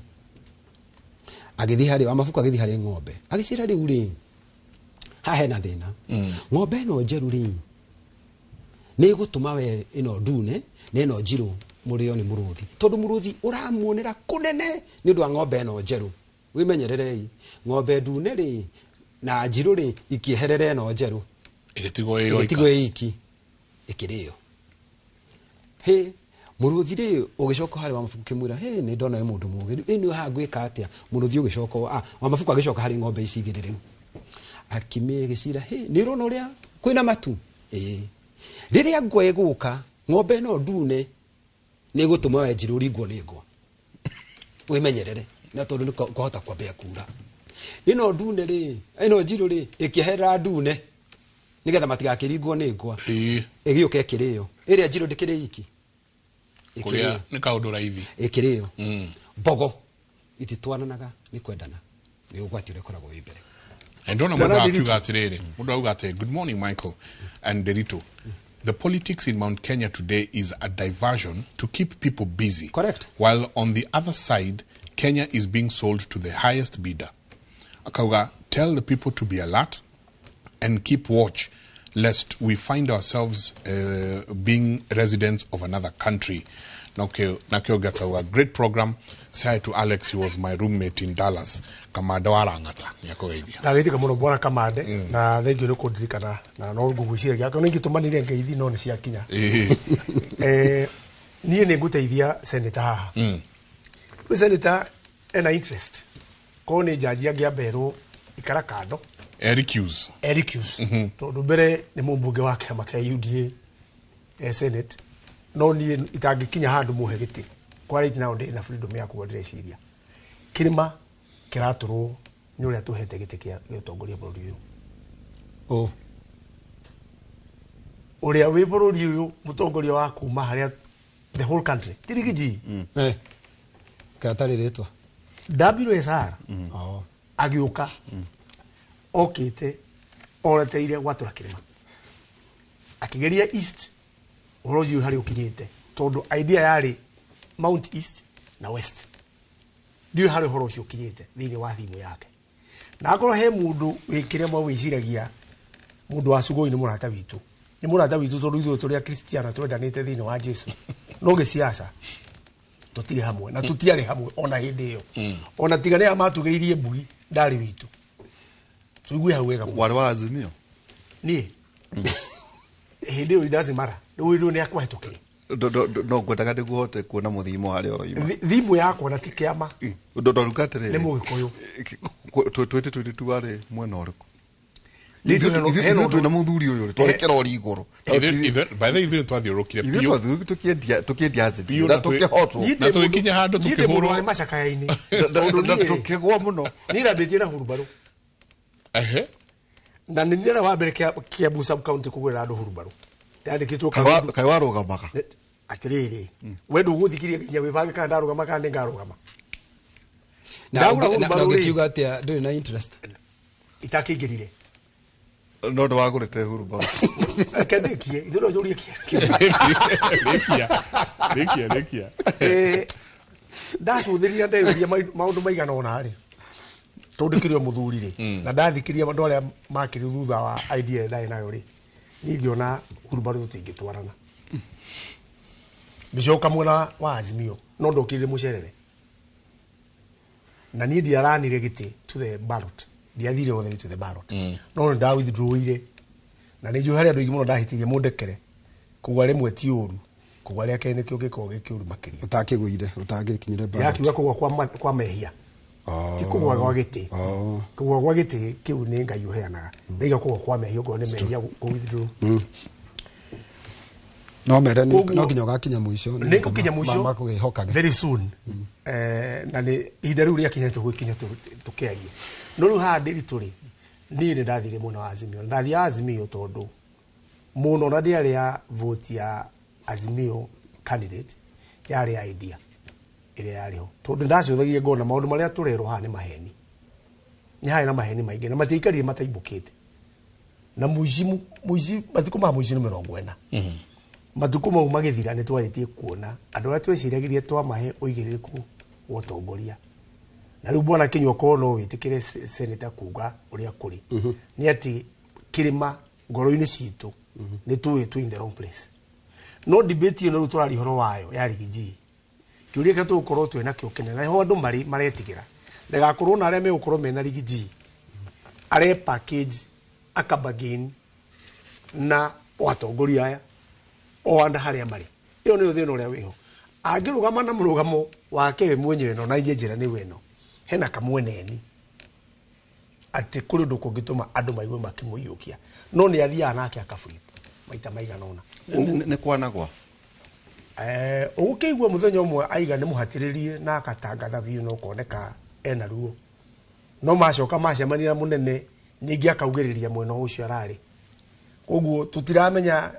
Agĩthiĩ harĩ wa mabuku, agĩthiĩ harĩ ng'ombe. Agĩcira rĩu rĩ haha hena thĩna. Ng'ombe ĩno njerũ rĩ nĩ ĩgũtũma we ĩno ndune na ĩno njirũ mũrĩo nĩ mũrũthi. Tondũ mũrũthi ũramuonera kũnene nĩ ũndũ wa ng'ombe ĩno njerũ. Wĩmenyererei ng'ombe ndune rĩ na njirũ rĩ ikĩeherera ĩno njerũ. Ĩgĩtigwo ĩ yoika. Ĩgĩtigwo ĩ iki. Ĩkĩrĩo. Hĩ mũrũthi rĩ ũgĩcoka harĩ wa mabuku kĩmwĩra, hĩ nĩ ndona wĩ mũndũ mũũgĩ. Rĩu ĩno haha ngwĩka atĩa? Mũrũthi ũgĩcoka, wa mabuku agĩcoka harĩ ng'ombe ici igĩrĩ rĩu. Akĩmĩgĩcira, hĩ nĩ ũrona ũrĩa kwĩna matu? Ĩĩ. Rĩrĩa ngwa ĩgũka, ng'ombe ĩno ndune nĩ ĩgũtũma we njirũ ũringwo nĩ ngwa. Wĩmenyerere na tondũ nĩ kwahota kwambia kura. Ĩno ndune rĩ, ĩno njirũ rĩ, ĩkĩeherera ndune nĩgetha matigakĩringwo nĩ ngwa. Ĩĩ. Ĩgĩũka ĩkĩrĩo. Ĩrĩa njirũ ndĩkĩrĩ iki. Kũrĩa nĩ kaũndũ raithi. Ĩkĩrĩo. Mbogo ititwaranaga nĩ kwendana. Nĩ ũgwati ũrĩa ũkoragwo wĩ mbere. And ndona mũndũ akiuga atĩrĩrĩ, mũndũ auga atĩ, good morning Michael and Derito. The politics in Mount Kenya today is a diversion to keep people busy. Correct. While on the other side, Kenya is being sold to the highest bidder. Akauga, tell the people to be alert and keep watch lest we find ourselves being residents of another country. Nakio Gakauga, great program. Say hi to Alex, he was my roommate in Dallas. Kamada wa Rangata. Nyakogeithia. Ndagĩtika mũno bwana Kamande, na thengiũ nĩ kũndirikana na no ngũgwĩciria akorwo nĩ ingĩtũmanire ngeithi no nĩ ciakinya. Niĩ nĩ ngũteithia senator haha. Rĩu senator ena interest. Korwo nĩ jaji angĩamberwo ikara kando. Eric Hughes. Eric Hughes. Tondũ mbere nĩ mũmbunge wa kĩama kĩa UDA Senate. No niĩ itangĩkinya handũ mũhe gĩtĩ. Kwa right now ndĩ na freedom yakwa ndĩreciria. Kĩrĩma kĩratũrwo nĩ ũrĩa tũhete gĩtĩ kĩa gĩtongoria bũrũri ũyũ. Oh. Ũrĩa wĩ bũrũri ũyũ mũtongoria wa kuma harĩa the whole country. Tirigiji. Katarĩ rĩtwa. WSR. Oh. Agĩũka. Okĩte oreteire gwatũra kĩrĩma. Akĩgeria East ũhoro ũcio harĩa ũkinyĩte tondũ idea yarĩ Mount East na West. Ndiũĩ harĩa ũhoro ũcio ũkinyĩte thĩinĩ wa thimũ yake. Na akorwo he mũndũ wĩ kĩrĩma wĩciragia mũndũ wa Sugoi nĩ mũrata witũ. Nĩ mũrata witũ tondũ ithuĩ tũrĩ Akristiano twendanĩte thĩinĩ wa Jesu. No gĩciaca tũtirĩ hamwe na tũtiarĩ hamwe ona hĩndĩ ĩyo. Ona tiga nĩ amatugĩirie mbugi ndarĩ witũ. Tũigue hau wega mũno. Warĩ wa Azimio? Niĩ. Hĩndĩ ĩyo indazimara. Rĩu rĩu nĩ akwahĩtũkire. No ngwendaga nĩguo hote kuona mũthimo harĩa ũroima. Thimũ yakwa na ti kĩama. Ndoruga atĩrĩrĩ. Nĩ Mũgĩkũyũ. 2022 warĩ mwena ũrĩkũ? Ithuĩ twĩna mũthuri ũyũ rĩ, twarĩ kĩrori igũrũ. By the way, ithuĩ twathiũrũkire Ithuĩ biũ. twathiũrũkire tũkĩendia Azimio Biũ na na tũkĩhotwo. na tũgĩkinya handũ Niĩ ndĩ mũndũ tũkĩhũrwo. warĩ macakaya-inĩ. Na tũkĩgwa mũno. Niĩ ndambĩtie na hurumbarũ. Ehe. Na nĩ niĩ wa mbere Kiambu sub county kũgũrĩra andũ hurumbarũ. Yandĩkĩtwo Karundu. Kaĩ warũgamaga? Atĩrĩrĩ, we ndũgũthikiria nginya wĩbange kana ndarũgama kana nĩngarũgama. Na Ndagũra hurumbarũ rĩ. ũngĩkiuga atĩa ndũrĩ na interest? Itakĩingĩrire. No ndwagũrĩte hurumbarũ. Reke ndĩkie, ithuĩ no njũrie kĩũria. Rĩkia, rĩkia, rĩkia. Ndacũthĩrĩria ndeyũria maũndũ maigana ũna rĩ. Tondũ ndĩkĩrĩ o mũthuri rĩ. Na ndathikĩria andũ arĩa makĩrĩ thutha wa idea ĩrĩa ndarĩ nayo rĩ. Niĩ ngĩona hurumbarũ tũtingĩtwarana. Ngĩcoka mwena wa Azimio, no ndokire mũcerere. Na niĩ ndiaranire gĩtĩ to the ballot. Ndiathire all the way to the ballot, no nĩ nda withdrawire na nĩ njũĩ harĩ andũ aingĩ mũno ndahĩtirie, mũndekere. Kũgwa rĩmwe ti ũru, kũgwa rĩa kerĩ nĩkĩo gĩkoragwo gĩ kĩũru makĩria. Ũtakĩgũire, ũtangĩkinyire ballot. Ndĩrakiuga kũgwa kwa mehia, ti kũgwa gwa gĩtĩ. Kũgwa gwa gĩtĩ kĩu nĩ Ngai ũheanaga. Ndaiga kũgwa kwa mehia, okorwo nĩ mehia kũ withdraw. No mere no nginya ũgakinya mũico. Nĩ ngũkinya mũico makũgĩhokage very soon. Na nĩ ihinda rĩu rĩakinya tũgũkinya tũkĩarie. No rĩu haha Ndĩritũ rĩ, niĩ nĩ ndathire mwena wa Azimio. Ndathiaga Azimio tondũ mũno na ndĩarĩ ya vote ya Azimio candidate, yarĩ ya idea ĩrĩa yarĩ ho, tondũ ndacũthagia ngona maũndũ marĩa tũrerwo haha nĩ maheni, nĩ harĩ na maheni maingĩ na matiaikarire mataimbũkĩte. Na mũici, mũici, matukũ ma mũici nĩ 40. Matukũ mau magĩthira, nĩ twarĩtie kuona andũ arĩa tweciragĩria twamahe ũigĩrĩrĩku wa ũtongoria. Na rĩu bwana Kinyua, korwo no wĩtĩkĩre senator kuga ũrĩa kũrĩ, nĩ atĩ kĩrĩma ngoro-inĩ citũ nĩ tũĩ twĩ in the wrong place. No debate ĩno rĩu tũraria ũhoro wayo ya Riggy G, kĩũria kĩrĩa tũgũkorwo twĩ nakĩo kĩnene, na nĩho andũ marĩ maretigĩra, ndagakorwo na arĩa megũkorwo mena Riggy G are package akabagain na atongoria aya o anda harĩa marĩ. Ĩyo nĩyo thĩna ũrĩa wĩho. Angĩrũgama na mũrũgamo wake we mwenyewe, no na inyuĩ njĩra nĩ ĩno, hena kamweneni atĩ kũrĩ ũndũ kũngĩtũma andũ maigue makĩmũiyũkia, no nĩ athiaga nake akaflip maita maigana ũna. Nĩ kwanagwa. Ũgũkĩigua mũthenya ũmwe aiga nĩ mũhatĩrĩrie na akatangatha biũ na ũkoneka ena ruo, no macoka macemania na mũnene ningĩ akaugĩrĩria mwena ũcio ararĩ. Koguo tũtiramenya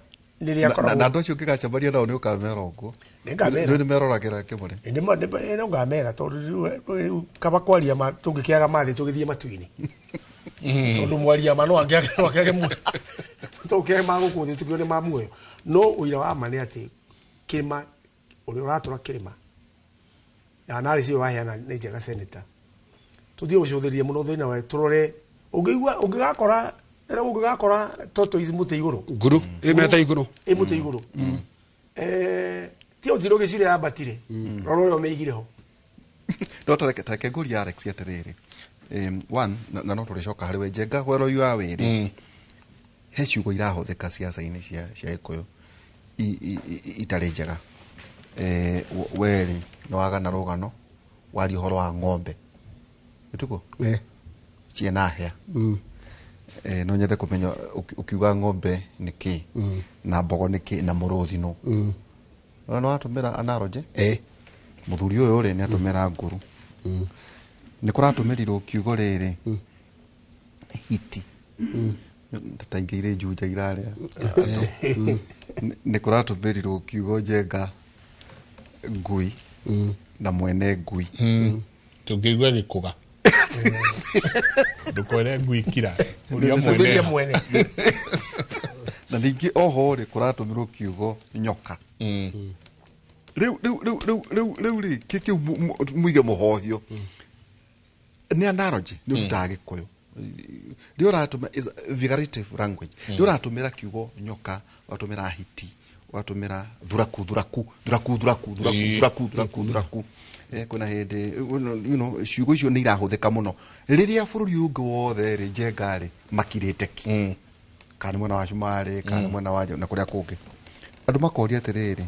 nĩ rĩa Na andũ acio ũngĩgacemania nao nĩ ũkamera ũguo. Nĩngamera. Nĩ meroragĩra kĩmũrĩ. Nĩ ngamera, tondũ rĩu kaba kwaria ma tũngĩkĩaga mathĩ tũgĩthiĩ matu-inĩ, tondũ mwaria ma no angĩage, no angĩage muoyo, tũkĩage ma gũkũ thĩ tũkĩone ma muoyo. No ũira wa ma nĩ atĩ kĩrĩma ũrĩa ũratũra kĩrĩma na analysis ĩyo waheana nĩ njega, senator. Tũthiĩ gũcũthĩrĩria mũno thĩna wa tũrore ũngĩigua ũngĩgakora rĩu ũngĩgakora tortoise mũtĩ igũrũ. Nguru ĩmete igũrũ. Ĩ mũtĩ igũrũ. Ti ũtirũ gĩcurĩ yambatire, rora ũrĩa ũmĩigire ho. No tareke ngũrie Alex atĩrĩrĩ. One, na no tũrĩcoka harĩ we Njenga wero wa wĩrĩ, he ciugo irahũthĩka ciaca-inĩ cia Gĩkũyũ itarĩ njega. Werĩ nĩ wagana rũgano waria ũhoro wa ng'ombe ĩtuko ciena hĩa. No nyende kũmenya ũkiuga ng'ombe nĩ kĩ, na mbogo nĩ kĩ, na mũrũthi nũ. Ona nĩ watũmĩra analogy. Mũthuri ũyũ rĩ, nĩ atũmĩra nguru, nĩ kũratũmĩrirwo kiugo rĩrĩ hiti ta ingĩ irĩ njunja irarĩa. Nĩ kũratũmĩrirwo kiugo Njenga ngui na mwene ngui. Tũngĩigua gĩkũga, ndũkwere ngui kira ũrĩa Tũthĩria mwene. Mwene. Na ningĩ oho rĩ, kũratũmĩrwo kiugo nyoka. Rĩu rĩ, kĩu muige mũhohio nĩ analogy, nĩ ũrutaga Gĩkũyũ rĩ, ũratũmĩra is a figurative language, nĩ ũratũmĩra kiugo nyoka, ũratũmĩra hiti, ũratũmĩra thuraku, thuraku, thuraku, thuraku, thuraku, thuraku, thuraku, thuraku. Kwĩna hĩndĩ ciugo icio nĩ irahũthĩka mũno rĩrĩa bũrũri ũyũ ũngĩ wothe rĩ, Njenga rĩ, makirĩte ki, kana nĩ mwena wa Cumarĩ, kana nĩ mwena wa na kũrĩa kũngĩ. Andũ makoria atĩrĩrĩ,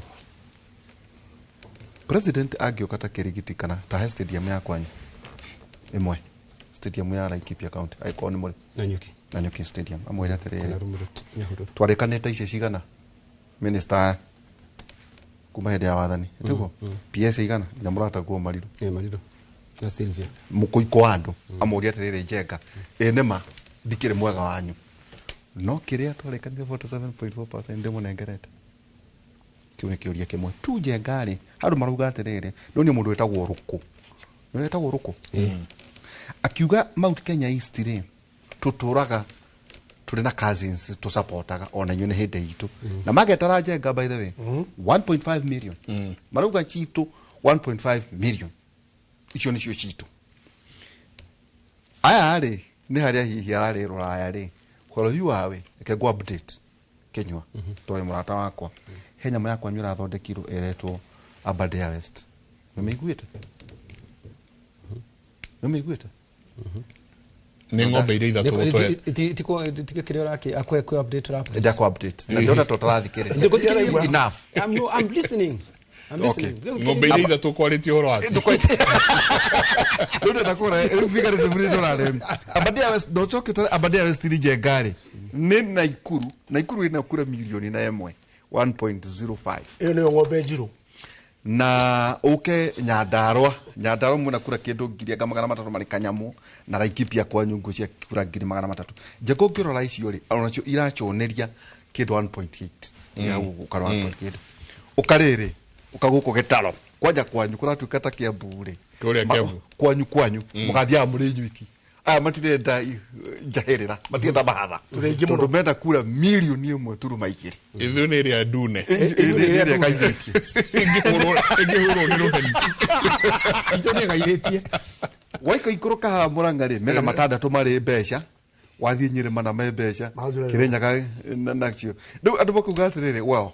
president angĩũka ta Kĩrigiti kana ta he stadium ya kwanyu ĩmwe, stadium ya Laikipia County, angĩkorwo nĩ mũrĩ Nanyuki. Nanyuki stadium, amwĩre Kana atĩrĩrĩ, Rumuruti, Nyahururu. Twarĩkanĩte ici cigana, minister, kuma hĩndĩ ya wathani tiguo PS igana nginya mũrataguo Mariru. Mariru na Sylvia. Mũkũiko wa andũ amũria atĩrĩrĩ, Njenga, ĩ nĩma ndikĩrĩ mwega wanyu, no kĩrĩa twarĩkanire 47.4% ndĩmũnengerete, kĩu nĩ kĩũria kĩmwe tu. Njenga rĩ, handũ marauga atĩrĩrĩ, rĩu nĩ mũndũ wĩtagwo Rũkũ, nĩ wĩtagwo Rũkũ, akiuga Mount Kenya East rĩ, tũtũraga tũrĩ na cousins tũsupportaga ona inyuĩ nĩ hĩndĩ itũ na magetara Njenga, by the way, 1.5 million marauga citũ, 1.5 million icio nĩcio citũ. Aya rĩ, nĩ harĩa hihi ararĩ rũraya rĩ, horo yu wawe, reke ngũ update Kenyua tondũ mũrata wakwa, he nyamũ yakwa nĩ ũrathondekirwo ĩretwo Aberdare West. Nĩũmĩiguĩte? Nĩũmĩiguĩte? Nĩ ng'ombe iria ithatũ gũtũhe. Tige kĩrĩa ũraki akwe kwe update ũra update. Ndakwa update na ndĩrona to tũrathikĩrĩria enough. I'm, no, I'm listening. I'm listening. Ng'ombe iria ithatũ kwarĩtie ũhoro wacio. Rĩu ndĩrenda kũra rĩu figure nĩ ndĩmũrĩ ndũrarĩ Aberdare West ndocoke tore Aberdare West ni Njenga rĩ nĩ Naikuru. Naikuru ĩna kura milioni na ĩmwe 1.05. Ĩyo nĩyo ng'ombe njirũ. Na uke Nyandarua, Nyandarua mwena kura kindu ngiri anga magana matatu marĩ kanyamũ, na Laikipia kwanyu ngũ cia kura ngiri magana matatu. Njenga ũngĩrora icio rĩ, onacio iraconeria kĩndũ 1.8 ya gũkara 1.8 ũkarĩrĩ ũkagũkũ gĩtaro kwanja kwanyu kũratuĩka ta Kiambu rĩ. Kũrĩa Kiambu. Kwanyu kwanyu mũgathiaga mũrĩ nyuiki. Aya matirenda njahĩrĩra, matirenda mahatha. Tũrĩ aingĩ mũno. Tondũ menda kura milioni ĩmwe turuma igĩrĩ. Ithuĩ nĩ ĩrĩa ndune. Ĩrĩa ĩkaithĩtie. Ĩngĩhũrwo nĩ rũheni. Itũ nĩ ĩgaithĩtie. Waika ikũrũka haha Mũrang'a rĩ, mena matandatũ marĩ mbeca, wathiĩ Nyĩrĩ mana me mbeca, Mathurano. Kĩrĩnyaga nacio. Rĩu andũ makauga atĩrĩrĩ, well,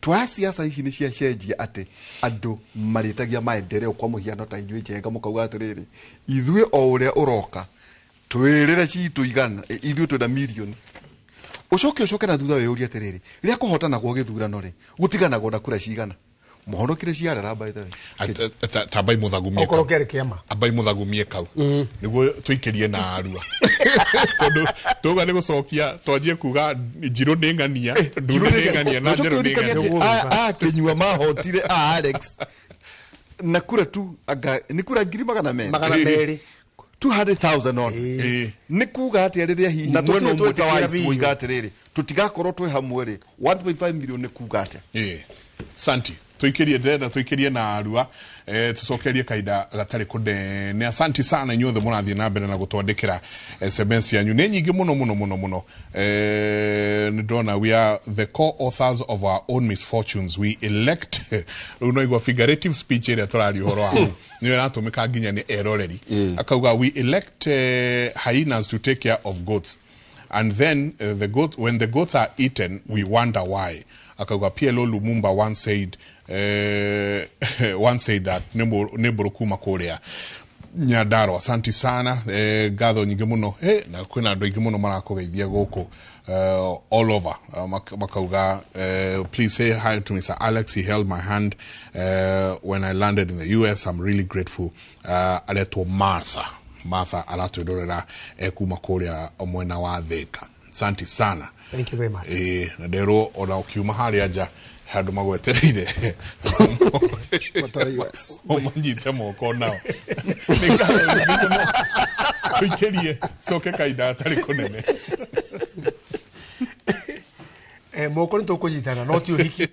twaya siasa ici nĩ ciacenjia atĩ andũ marĩtagia maendeleo kwa mũhiano ta inyuĩ Njenga mũkauga atĩrĩrĩ, ithuĩ o ũrĩa ũroka twĩrĩre citũ igana, ithuĩ twĩna milioni. Ũcoke ũcoke na thutha wĩyũrie atĩrĩrĩ, rĩrĩa kũhotanagwo gĩthurano rĩ, gũtiganagwo na kura cigana? Mũhonokire ciarera by the way. Tambai mũthagumie Okorwo kau. kĩarĩ kĩama. Ambai mũthagumie kau nĩguo tũikĩrie na arua, tondũ tuga nĩ gũcokia twanjie kuga njirũ nĩ ng'ania, nduru nĩ ng'ania na njerũ nĩ ng'ania. Akinyua mahotire a Alex na kura tu anga nĩ kura ngiri magana merĩ. Magana merĩ. 200,000 on. Nĩ kuga atĩa rĩrĩa hihi Na mwena tũtirĩ ũmwe ta wa twetĩkĩra East biũ. woiga atĩrĩrĩ, tũtigakorwo twĩ hamwe rĩ, 1.5 million nĩ kuga atĩa? Santi tuikirie, ndĩrenda tuikirie na arua, tucokerie kahinda gatarĩ kũnene. Asanti sana inyuothe mũrathiĩ na mbere na gũtwandĩkĩra SMS yanyu, nĩ nyingĩ mũno mũno mũno mũno. Nĩ ndona we are the co-authors of our own misfortunes, we elect. Rĩu no igua figurative speech ĩrĩa tũraria ũhoro wa nĩyo ĩratũmĩka nginya nĩ eroreri. Akauga we elect hyenas to take care of goats and then the goat, when the goats are eaten, we wonder why. Akauga PLO Lumumba once said that nĩ mbũrũ kuma kũrĩa Nyandarua. Asanti sana, ngatho nyingĩ mũno. Na kwĩna andũ aingĩ mũno marakũgeithia gũkũ all over, makauga please say hi to Mr. Alex, he held my hand when I landed in the US. I'm really grateful. Aretwo Martha. Martha aratwĩrorera kuma kũrĩa mwena wa Thika. Asanti sana. Thank you very much. Na nderwo ona ũkiuma harĩa nja handũ magwetereire Matware US. ũmanyite moko nao. Nĩ ngatho nyingĩ mũno. Tũikĩrie coke kahinda gatarĩ kũnene. Moko nĩ tũkũnyitana no ti ũhiki.